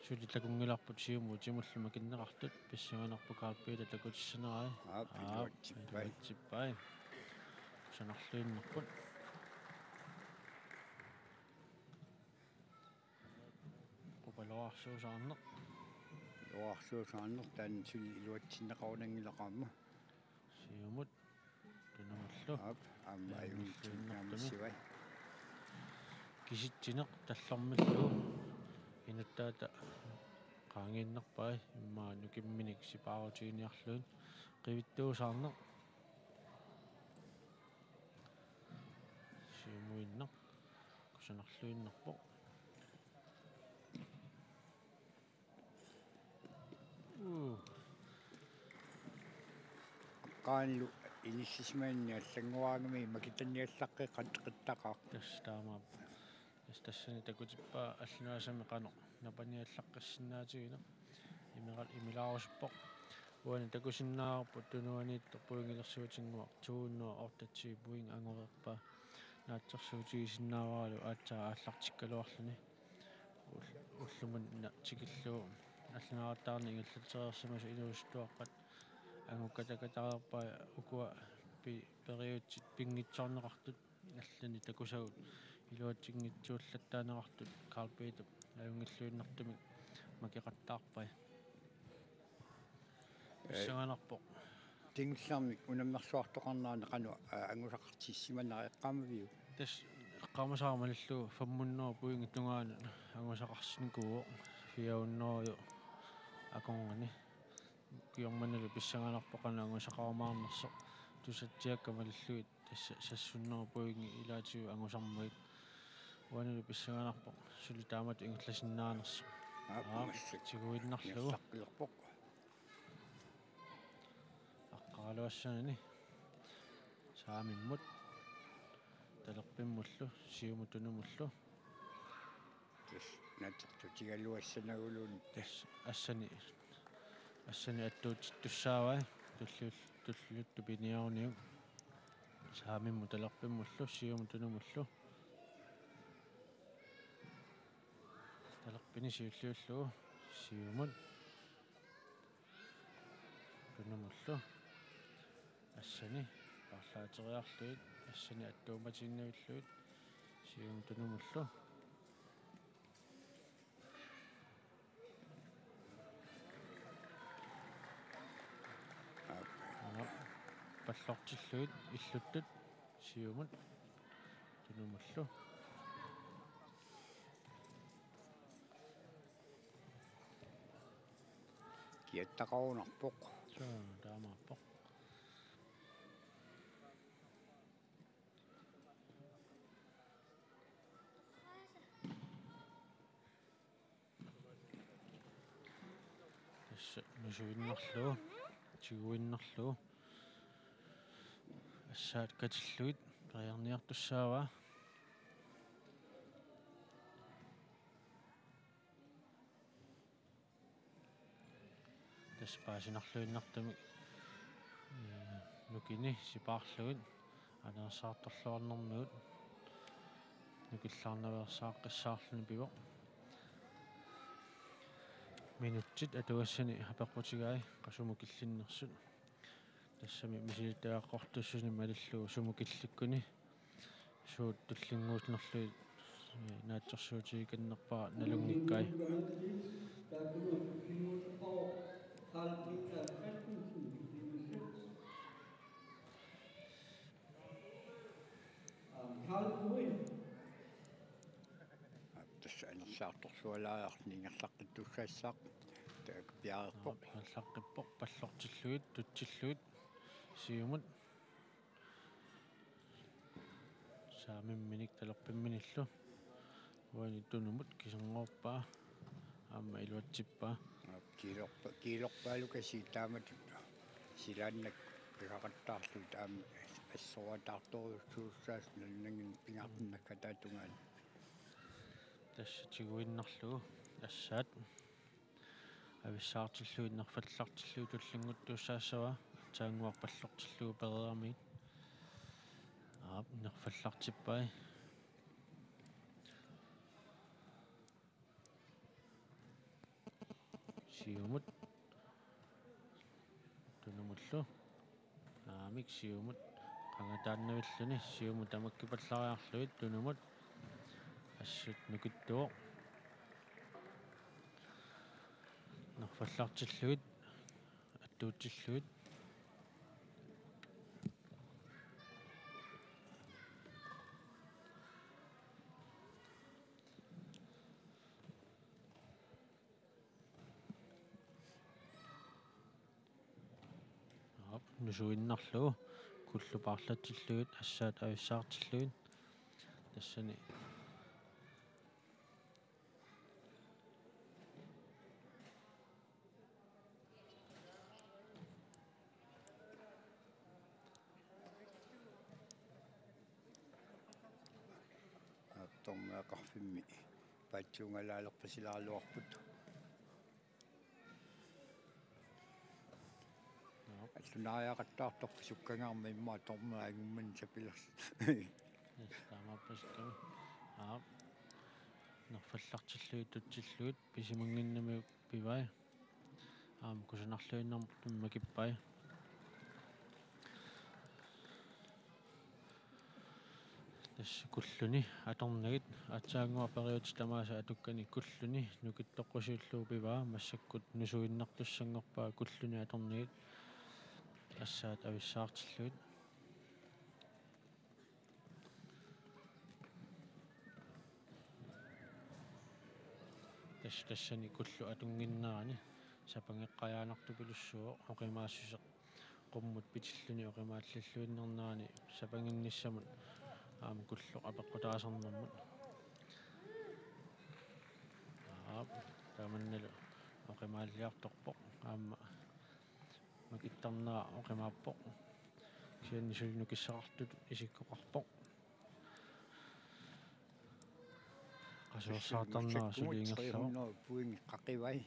Suli takunngilarput siumut utimullu makinneqartut, pissanganarpoq Karl Peter takutissanerai. Aap, aap, iluatsippai. Iluatsippai. Kusanarluinnarput. Qupaloorsuusaarneq. Loorsuusaarneq taanna suli iluatsinneqarunanngilaq aamma. Siumut tunumullu. Aap, aamma ajunngitsuinnartumi. Ajunngitsuinnartumi. Kisitsineq tallormillu. Inuttaata qaangiinnarpai immaqa nukimminik sipaarutiginiarlugit. Qivittuusaarneq. Siumuinnaq. Kusanarluinnarpoq. Uu. Aqqaanilu inissisimanini allanngoraangami makitanniallaqqeqaqqittarpoq. Tassa taamaappoq. Tassani takutippaa allunaasami qanoq napaniallaqqissinnaatigineq. Imera-, imilaarusuppoq. Uani takusinnaavarput tunuaniittoq pointilersuutinnguaq to hundrede og otteogtyve point angoreerpaa. Naatsorsuutigisinnaavaralu aatsaat aallartikkaluarluni. Ull-, ullumut na-, tikillugu allunaaqattaarneq ingerlatsereersimasoq inuusuttuaqqat angukkatakatareerpai ukua pi-, periutsit pinngitsoorneqartut. Allanik takusagut iluatsinngitsuullattaaneqartut Karl Peter ajunngilluinnartumik makeqattaarpai. Ee, pissanganarpoq. Tingullermik unammersuartoqarnerani qanoq, aa, angusaqartissimanera eqqaamaviuk? Tassa eqqaamasara malillugu fem hundrede pointit tungaanut angusaqarsinnikuuvoq, fire hundrede akornanni. Ukiormannalu pissanganarpoq qanoq angusaqarumaarnersoq, tusatsiakka malillugit tassa seks hundrede pointit ilaatigut angusarmagit. Uanilu pissanganarpoq suli taamatut ingerlasinnaanersoq. Aap, aap, massakkut tiguinnarlugu. Ingerlaqqilerpoq. Aqqaraluassanani saamimmut, talerpimmullu, siumut tunumullu. Tassa naatsorsuutigaluassanaguluunniit. Tassa assani, assani attuutittussaavai, tulliul-, tulliullugu piniaruniuk. Saamimmut talerpimmullu, siumut tunumullu. Talerpini siulliullugu, siumut tunumullu. Assani paarlaateriarlugit, assani attuumatiinnavillugit, siumut tunumullu. Aap, pallortillugit illuttut, siumut tunumullu. Kiattaqarunarpoq. Suu, taamaappoq. Tassa nusuinnarlugu, tiguinnarlugu. Assaat katillugit periarniartussaavaa. Tassa paasinarluinnartumik, ee, nukini sipaarlugit aneersaartorluarnermigut nukillaarnaveersaaqqissaarluni pivoq. Minutsit atugassani apeqqutigai qasumut killinnersut. Tassami misilittagaqartussuseq malillugu sumut killikkuni suut tullinnguunnerlugit, ee, naatsorsuutigikannerpara nalunngikkai. Tassa aneersaartorlualaariarluni ingerlaqqittussaassaaq. Taakku piareerpoq. Aap, ingerlaqqippoq, pallortillugit, tutsillugit, siumut. Saamimminik talerpimminillu. Uani tunumut kiserngoorpaa. Aamma iluatsippaa. Kiilorpa-, kiilorpaalukasiit taamatut silaannakkut pisaqattaarlugit aamma assorsuataartorujussuussaasut nalunanngin pingaartinnakkataata tungaanut. Tassa tiguinnarlugu assaat avissaartillugit nerfallartillugit tullinnguuttuussaassavaa, aatsaannguaq pallortillugu pereeramigit. Aap, nerfallartippai. Siumut tunumullu. Naamik, siumut qangataannavilluni, siumut tamakkipallariarlugit tunumut. Assut nukittuvoq. Nerfallartillugit, attuutillugit. Aap, nusuinnarlugu, kullu paarlatsillugit, assaat avissaartillugit. Tassani. Aap, Dommeriaqarfimmi paatsuungalaalerpasilaaraluarput. Joo. Allunaariaqattaartarput sukkangaarmat immaqa dommeri angummani sapilersut. Yes, taamaappasikkamik. Aap. Nerfallartillugit tutsillugit pisimannginnamiuk pivai. Aamma kusanarluinnartumik makippai. Tassa kulluni atornagit, aatsaannguaq periutsit tamaasa atukkani kulluni nukittoqqusiullugu pivaa, massakkut nusuinnartussanngorpaa kulluni atornagit assaat avissaartillugit. Tassa tassani kullu atunnginnerani sapangeqqajaanartupilussuuvoq, oqimaassuseq qummut pitilluni oqimaallilluinnarnerani sapanginnissamut aamma kulloq apeqqutaasarnermut. Aap, taamannalu oqimaalliartorpoq, aamma makittarnera oqimaappoq. Kisianni suli nukissaqartutut isikkoqarpoq. Qasuersaartarnera suli ingerlavoq. Tre hundrede point qaqivai.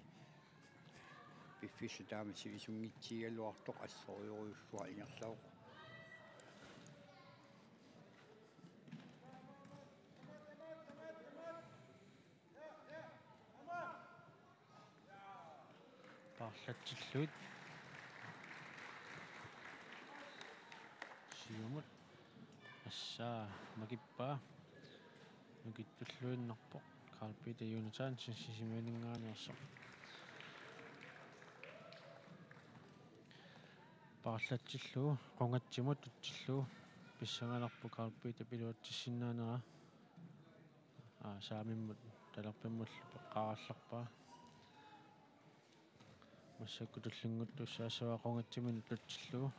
Piffissaq taama sivisunngitsuugaluartoq assorujussuaq ingerlavoq. Paarlatsillugit. Siumut. Assaa, makippaa. Nukittulluinnarpoq. Karl Peter Jonathansen Sisimiuninngaanneersoq. Paarlatsillugu, qungatsimut tutsillugu. Pissanganarpoq Karl Peter iluatsissinnaanera. Aa, saamimmut talerpimmullu peqqaarallarpaa. Massakkut tullinnguuttussaassavaa qungatsiminut tutsillugu.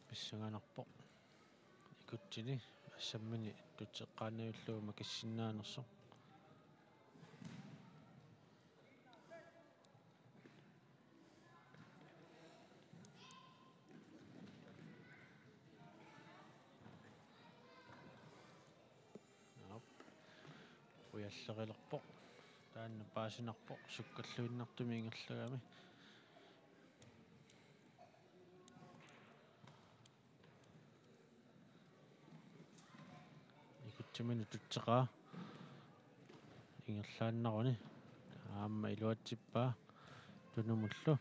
Pissanganarpoq. Ikutsini assammini tutseqqaannarlugu makissinnaanersoq. Aap. Ujallerilerpoq. Taanna paasinarpoq sukkalluinnartumik ingerlagami. Ikutsiminut tutseqaa. Ingerlaannaruni. Aamma iluatsippaa. Tunumullu.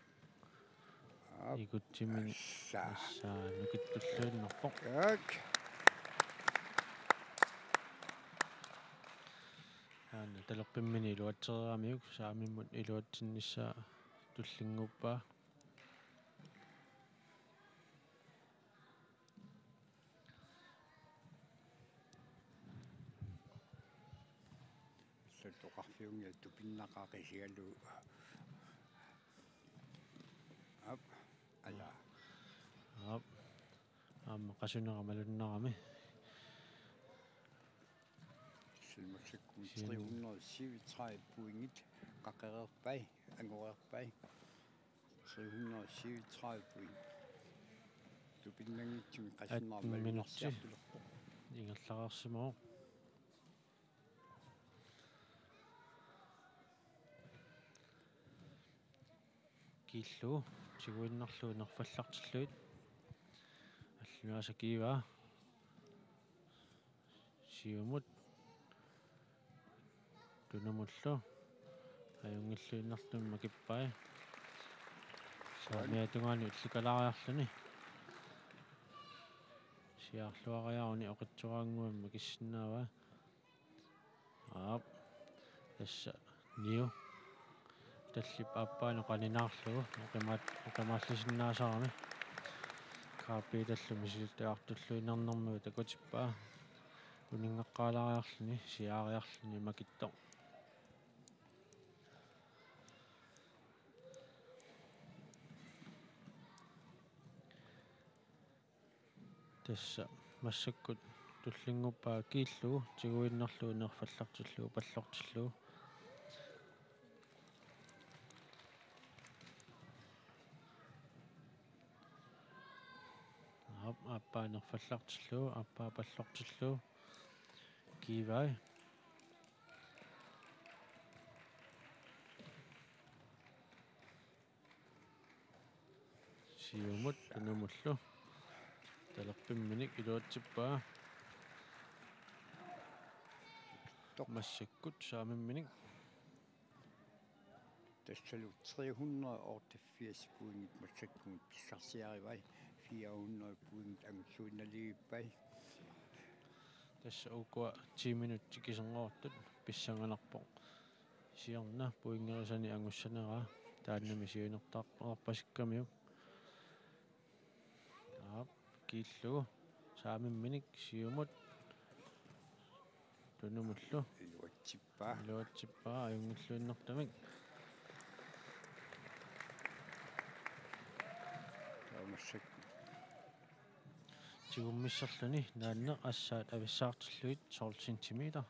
Aap. Ikutsimini. Assaa. Assaa, nukittulluinnarpoq. Tak. Aana talerpimmini iluatsereeramiuk saamimmut iluatsinnissaa tullinnguuppaa. Saltoqarfiunngilaq tupinnaqaaq isigalugu. Aap, ala. Aap. Aamma qasunera malunnarami. Silmassakkut Sian- tre hundrede syvogtredive pointit qaqereerpai, angoreerpai. Tre hundrede syvogtredive point. Tupinnanngitsumik qasunera atten minutsi malunnarsiartulerpoq. Ingerlareersimavoq. Kiillugu, tiguinnarlugu nerfallartillugit. Allunaasaq kiivaa. Siumut. Tunumullu. Ajunngilluinnartumik makippai. Saamiata tungaanut illikalaariarluni. Siaarluariaruni oqitsoraannguamik makissinnaavaa. Aap. Tassa Niu. Tallip aappaanut qaninaarlugu. Oqimaat-, oqimaallisinnaasarami. K P-llu misilittagartulluinnarnermigut takutippaa. Uninngaqqaalaariarluni, siaariarluni makittoq. Tassa massakkut tullinnguuppaa kiillugu, tiguinnarlugu, nerfallartillugu, pallortillugu. Aap, aappaa nerfallartillugu, aappaa pallortillugu. Kiivai. Siumut tunumullu. Talerpimminik iluatsippaa. Toq. Massakkut saamimminik. Tassalu tre hundrede og otteogfirs pointit massakkumut pissarsiarivai, fire hundrede pointit angussuinnaliivippai. Tassa ukua ti minutsit kisinngortut pissanganarpoq siorna pointerisani angussaneraa, taannami siunertarpasikkamiuk. Aap, kiillugu saamimminik siumut tunumullu. Iluatsippaa. Iluatsippaa ajunngilluinnartumik. Taava massakkut tigummisserluni naanneq assaat avissaartillugit tolv centimeter.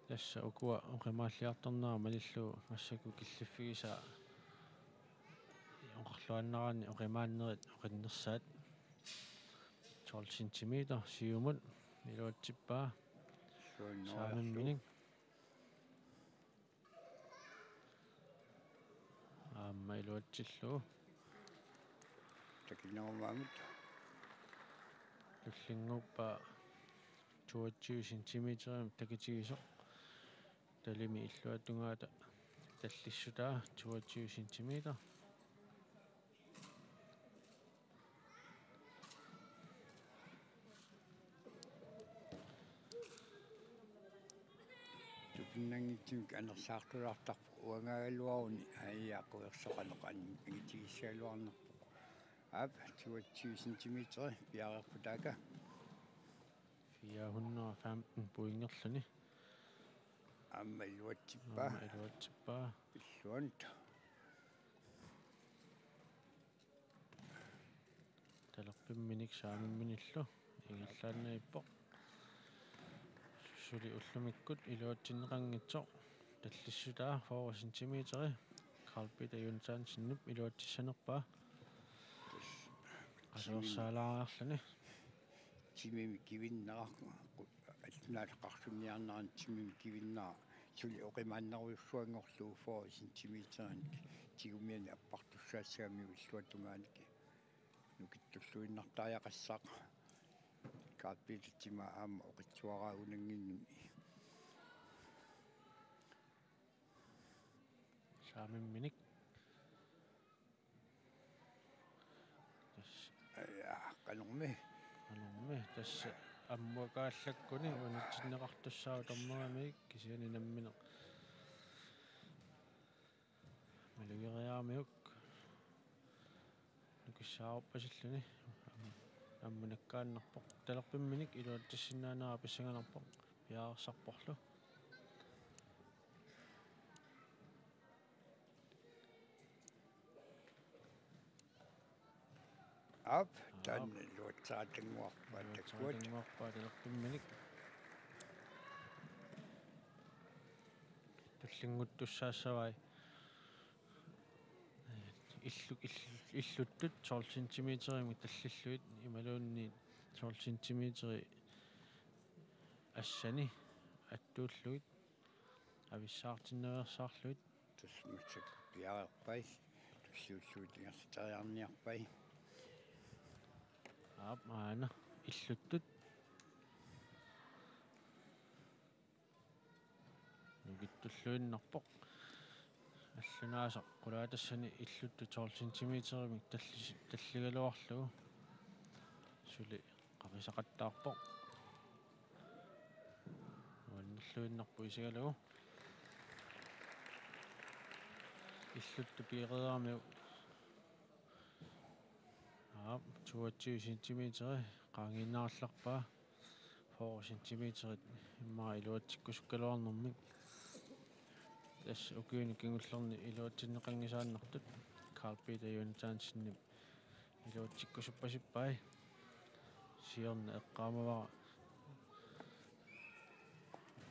Tassa ukua oqimaalliartornera malillugu massakkut killiffigisaa oqarluaannaraanni oqimaannerit oqinnersaat. Tolv centimeter siumut iluatsippaa. Suunnerullu. Saamimminik. Aamma iluatsillugu. Takinnangumaamut. Tullinnguuppaa toogtyve centimeterimik takitigisoq. Talimi illuatungaata tallissutaa toogtyve centimeter. Tupinnanngitsumik anersaartulaartarpoq uangaagaluaruni, aajaa, quersoqaneq angitigissagaluarnerpoq. Aap, toogtyve centimeter piareerpoq taaka. Fire hundrede og femten pointerluni. Aamma iluatsippaa. Aamma iluatsippaa. Pilluanut. Talerpimminik saamimminillu ingerlaannavippoq. Suli ullumikkut iluatsinneqanngitsoq tallissutaa fyrre centimeteri Carl Peter Jonathansenip iluatsissanerpaa. Qasorsaalaareerluni. Timimi kivinnera, allunaataqarsunniarnerani timimi kivinnera suli oqimaannerujussuanngorlugu fyrre centimeterinik tigumianik appartussaassagamiuk illuatungaanik. Nukittulluinnartariaqassaaq. Carl Peter timaa aamma oqitsuaraagunannginnami. Saamimminik. Tassa. Aja, qanormi. Qanormi. Tassa ammuakaallakkuni unitsinneqartussaavoq dommerimik, kisianni nammineq malugeriaramiuk nukissaarpasilluni. Am-, ammunakkaannarpoq. Talerpimminik iluatsissinnaanera pissanganarpoq. Piareersarporlu. Aap, aap, taanna iluatsaatannguarpaa takuat. Iluatsaatannguarpaa talerpimminik. Tullinnguuttussaassavai. Illu-, ill-, illuttut tolv centimeterimik tallillugit imaluunniit tolv centimeteri assani attuullugit avissaartinnaveersaarlugit. Tassa massakkut piareerpai. Tulliullugit ingerlateriarniarpai. Aap, aana illuttut. Nukittulluinnarpoq. Allunaasaq qulaatassani illuttut tolv centimeterimik tallis-, talligaluarlugu. Suli qaqisaqattaarpoq. Nuannerluinnarpoq isigalugu. Illuttut piareeramiuk. Aap, toogtyve centimeteri qaangiinnarallarpaa. Fyrre centimeterit immaqa iluatsikkusukkaluarnermik. Tassa ukiuni kingullerni iluatsinneqanngisaannartut Carl Peter Jonathansenip iluatsikkusuppasippai. Siorna eqqaamavara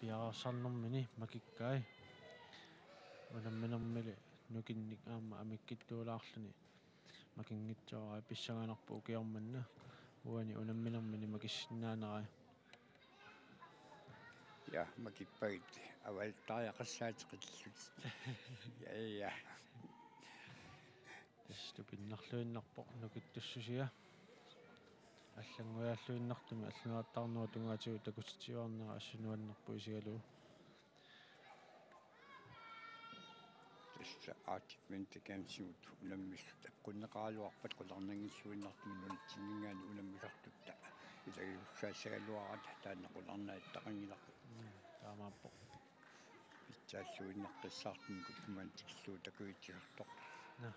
piareersarnermini makikkai. Unamminermili nukinnik aamma amikkittuulaarluni Makinngitsoorpaa pissanganarpoq ukioq manna. Uani unamminermini makissinnaanerai. Ja, makippagit avallattariaqassaateqillutit. Ja, ja. Tassa tupinnarluinnarpoq nukittussusia. Allanngujaalluinnartumik allunaattarnerup tungaatigut takutitsiuarnera assut nuannerpoq isigalugu. Tassa Arctic Winter Gamesimi unammissut eqqunneqaraluarpat qularnanngilluinnartumik nunatsinninngaanniit unammisartutta ilagisussaassagaluarata taanna qularnaattaqanngilaq. Mm, taamaappoq. Pitsaalluinnaqqissaartumik ullumanna tikillugu takuitsisartoq. Naa.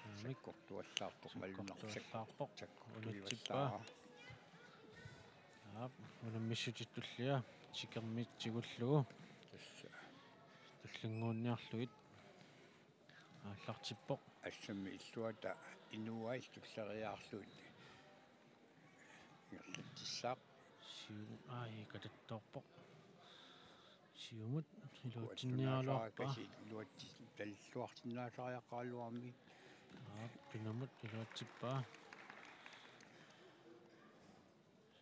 Aamik. Sakkortuallaartoq malunnarpoq. Sakkortuallaarpoq. Sakkortuivallaara. Aap, unammissutip tullia tikermik tigullugu. Tassa. Tullinnguunniarlugit. Aallartippoq. Assammi illuata inuai tulleriiaarlugit ingerlatsissaaq. Siu-, ai, katattoorpoq. Siumut iluatsinniaraluarpaa. Kuattunnaasaarakasi iluatsi-, talluarsinnaasariaqaraluarmi. Aap, tunumut iluatsippaa.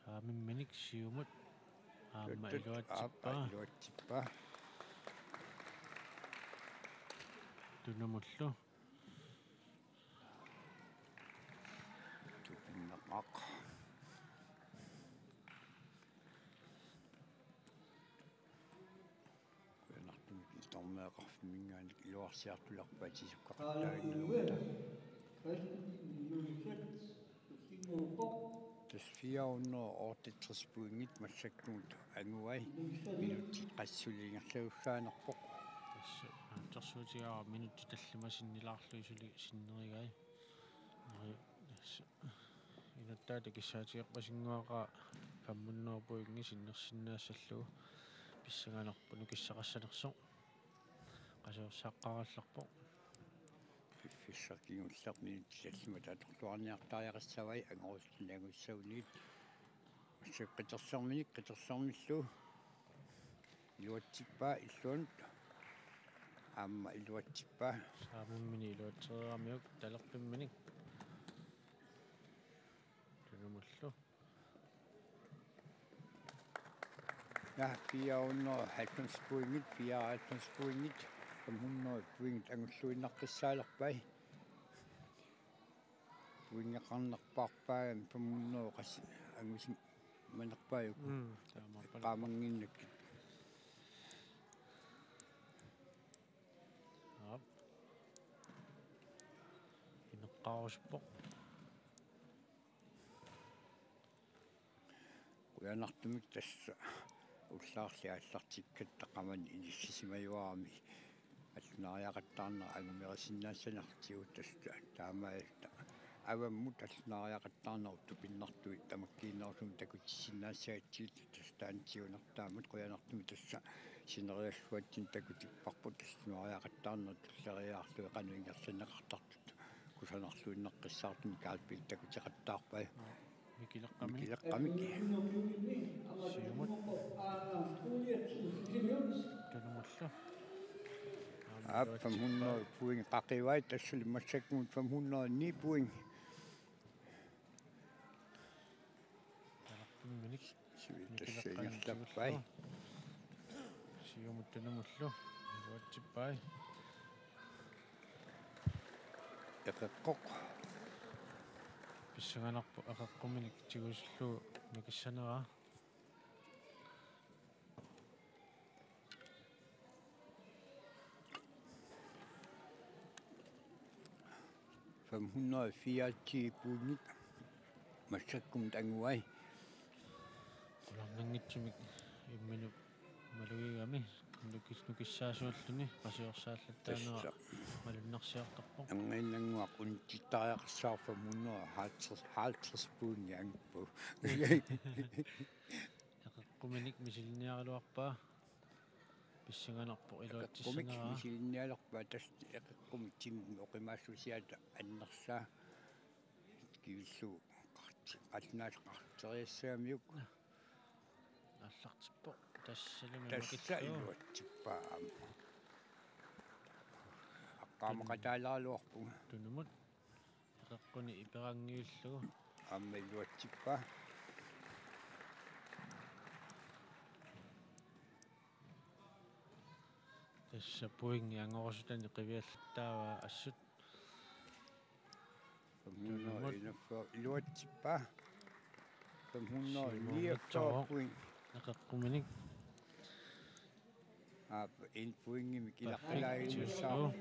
Saamimminik siumut. Aamma iluatsippaa. Aap, iluatsippaa. Tunumullu. Tupinnaqaaq. Qujanartumik iltormeeqarfimminngaanniit iluarsiartulerpaa atisukkaqattaaginnarluta. Tassa fire hundrede og otteogtres pointit massakkumut anguai. Minutsit qassit suli ingerlasussaanerpoq. Tassa naatsorsuutigaara minutsit tallimat sinnilaarlugit suli sinnerigai. Tassa inuttaata kissaatigerpasinnguaqaaq fem hundrede pointit sinnersinnaassallugu pissanganarpoq nukissaqassanersoq. Qasuersaaqqaarallarpoq. Piffissaq kingulleq minutsit tallimat atorluarniartariaqassavai angorusuttunik angussagunit. Massakkut qiterserminik, qitersermillu. Iluatsippaa illuanut. Aamma iluatsippaa. Saamimminik iluatsiaramiuk talerpimminik. Tunumullu. Ja, fire hundrede og halvfems pointit, fireoghalvfems pointit, fem hundrede pointit angulluinnaqqissaalerpai. Pointeqarnerpaarpaagami fem hundrede qassit angusimanerpaajuku. Mm, taamaappoq. Eqqaamannginnakkit. Aap. Ineqqaarusuppoq. Qujanartumik tassa ullaarli aallartikkatta qamani inissisimajuarami allunaariaqattaarneq angumerisinnaassanertigut tassa taamaalilluta avammut allunaariaqattaarnerup tupinnartui tamakkiinerusumik takutissinnaassagatsigit tassa taanna siunertaammat qujanartumik tassa sineriassuatsinni takutipparput allunaariaqattaarneq tulleriiaarlugit qanoq ingerlanneqartartut kusanarluinnaqqissaartumik Karl Pihl takuteqattaarpai. Mikileqqamik. Mikileqqamik. Siumut. Tunumullu. Aap, fem hundrede point qaqivai, tassali massakkumut fem hundrede ni point. Talerpimminik. Sui tassa ingerlappai. Siumut tunumullu. Iluatsippai. Eqeqqoq. Pissanganarpoq eqeqquminik tigusullugu nukissaneraa. Fem hundrede og fireogtyve pointit massakkumut anguai. Qularnanngitsumik imminut malugigami nukis-, nukissaasuulluni qasuersaallattaanera. Tassa. Malunnarsiortarpoq. Anginnannguaq unitsittariaqassaaq fem hundrede og halvtreds, halvtreds pointit anguppoq. Eqeqquminik misilinniaraluarpaa. Pissanganarpoq. Eqeqqumik iluatsissaneraa. Misilinnialerpaa tassa eqeqqumik timmi oqimaassusiata annersaa. Kivillugu qart-, qallunaat qarteriassagamiuk. Aallartippoq. Tassalumi. Tassa makillugu. Iluatsippaa aamma. Aqqaamaqataalaaraluarpunga. Tunumut. Qeqquni iperangiullugu. Aamma iluatsippaa. Tassa pointi angorusutani qiviallattaavaa assut. Femhundrede enogfyrre iluatsippaa. Femhundrede niogfyrre point. Qeqquminik. Aap, en pointimik ilaqqilaajunnissaaq.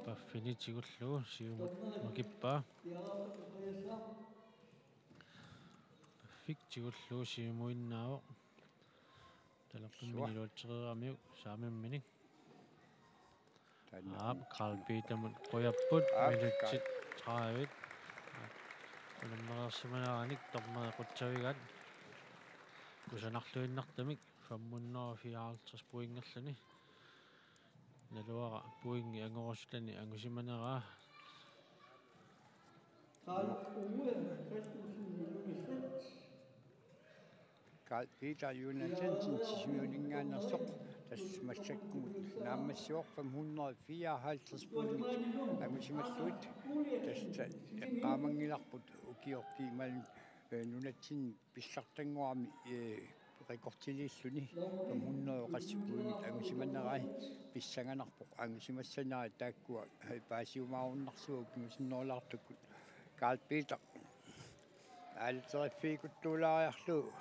Paffini tigullugu siumut makippaa. Paffik tigullugu siumuinnaavoq. Talerpimmini iluatsereeramiuk saamimminik. Aap, Karl Petermut qujapput. Aap, minutsit tredive. Unammereersimaneranik dommeri qutsavigaat. Kusanarluinnartumik femhundrede fireoghalvtreds pointinngorluni. Naluara pointi angorusutani angusimaneraa. Karl Peter Jonathansen Sisimiuninngaanneersoq tassa massakkumut naammassivoq femhundrede fireoghalvtreds pointit angusimallugit. Tassa eqqaamanngilarput ukioq kiimalu, eh, nunatsinni pissartanngorami, eh, rekordiliilluni femhundrede qassit pointit angusimanerai. Pissanganarpoq angusimassanerai taakkua, eh, paasiumaarunnarsivoq kingusinnerulaartukkut. Karl Peter aalateriffiikuttuulaariarlugu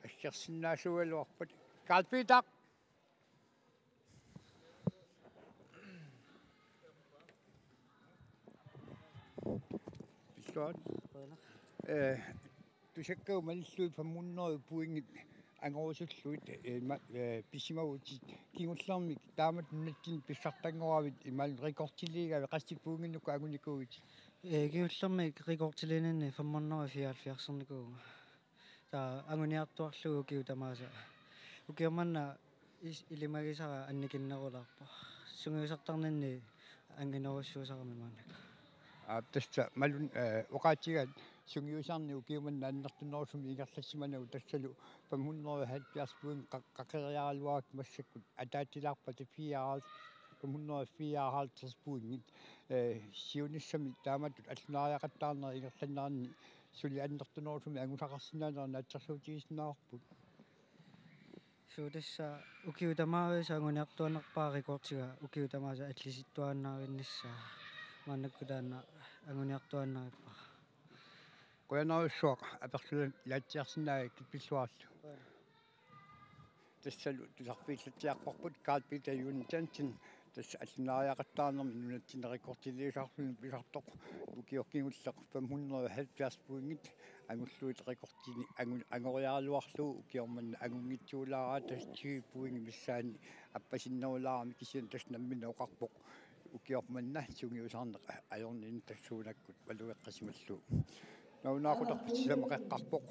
aggersinnaasuugaluarpat. Karl Peter! Pilluarit. Ee, tusakkagut malillugit femhundrede pointit angorusullugit, ee, ma-, ee, pisimavutit, kingullermik taamatut nunatsinni pissartanngoravit imaluunniit rekordiliigavit, qassit pointinnikkut angunikuuitit? Ee, kingullermik rekordiliininni femhundrede fireoghalvfjerdsinnikuuvunga. Taava anguniartuarlugu ukiut tamaasa. Ukioq manna is-, ilimagisara annikinnerulaarpoq. Sungiusartarninni anginerussuusarami maannakkut. Aap, tassa Malun, eh, oqaatigaat sungiusarneq ukiumanna annertunerusumik ingerlassimanagu, tassalu femhundrede halvfjerds point qa-, qaqeriaraluarakku massakkut ataatsilaarpata fireoghalvtreds, femhundrede fireoghalvtreds pointit, eh, siunissami taamatut allunaariaqattaarneq ingerlanneranni suli annertunerusumik angusaqarsinnaaneq naatsorsuutigisinnaavarput. Suu, tassa ukiut tamaasa anguniartuaannarpara rekordiga ukiut tamaasa allisittuaannaarinnissaa. Maannakkut taanna anguniartuaannarippara. Qujanarsuaq aperlulaatsiarsinnaagakkit, pilluarit. Tassalu tusarfigillatsiarparput Karl Peter Jonathansen, tassa allunaariaqattaarnermi nunatsinni rekordiliisaarluni pisartoq, ukioq kingulleq femhundrede halvfjerds pointit angullugit rekordini angu-, angoriaraluarlugu. Ukioq manna angunngitsuulaarami tassa tyve pointit missaanni appasinnerulaarami, kisianni tassa nammineq oqarpoq ukioq manna sungiusarneq ajornini tassuunakkut malugeqqisimallugu. Nalunaaqutaq sisamat qeqqarpoq.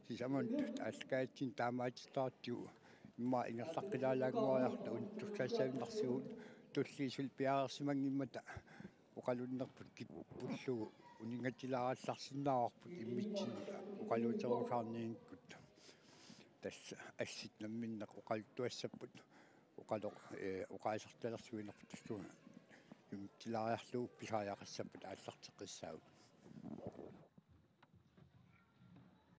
Sisamanut aallakaatitsinni taamaattortigu immaqa ingerlaqqilaalaannguariarluta unittussaassannginnarsivugut, tulliit suli piareersimanngimmata oqalunnerput kippullugu uninngatsilaarallarsinnaavarput immitsinnut oqaluuterusaarnianngikkukkit. Tassa assit namminneq oqaluttuassapput. Oqaloq, eh, oqaasertalersuinerput tassuuna. Immikkuulaariarlugu pisariaqassappat aallarteqqissaagut.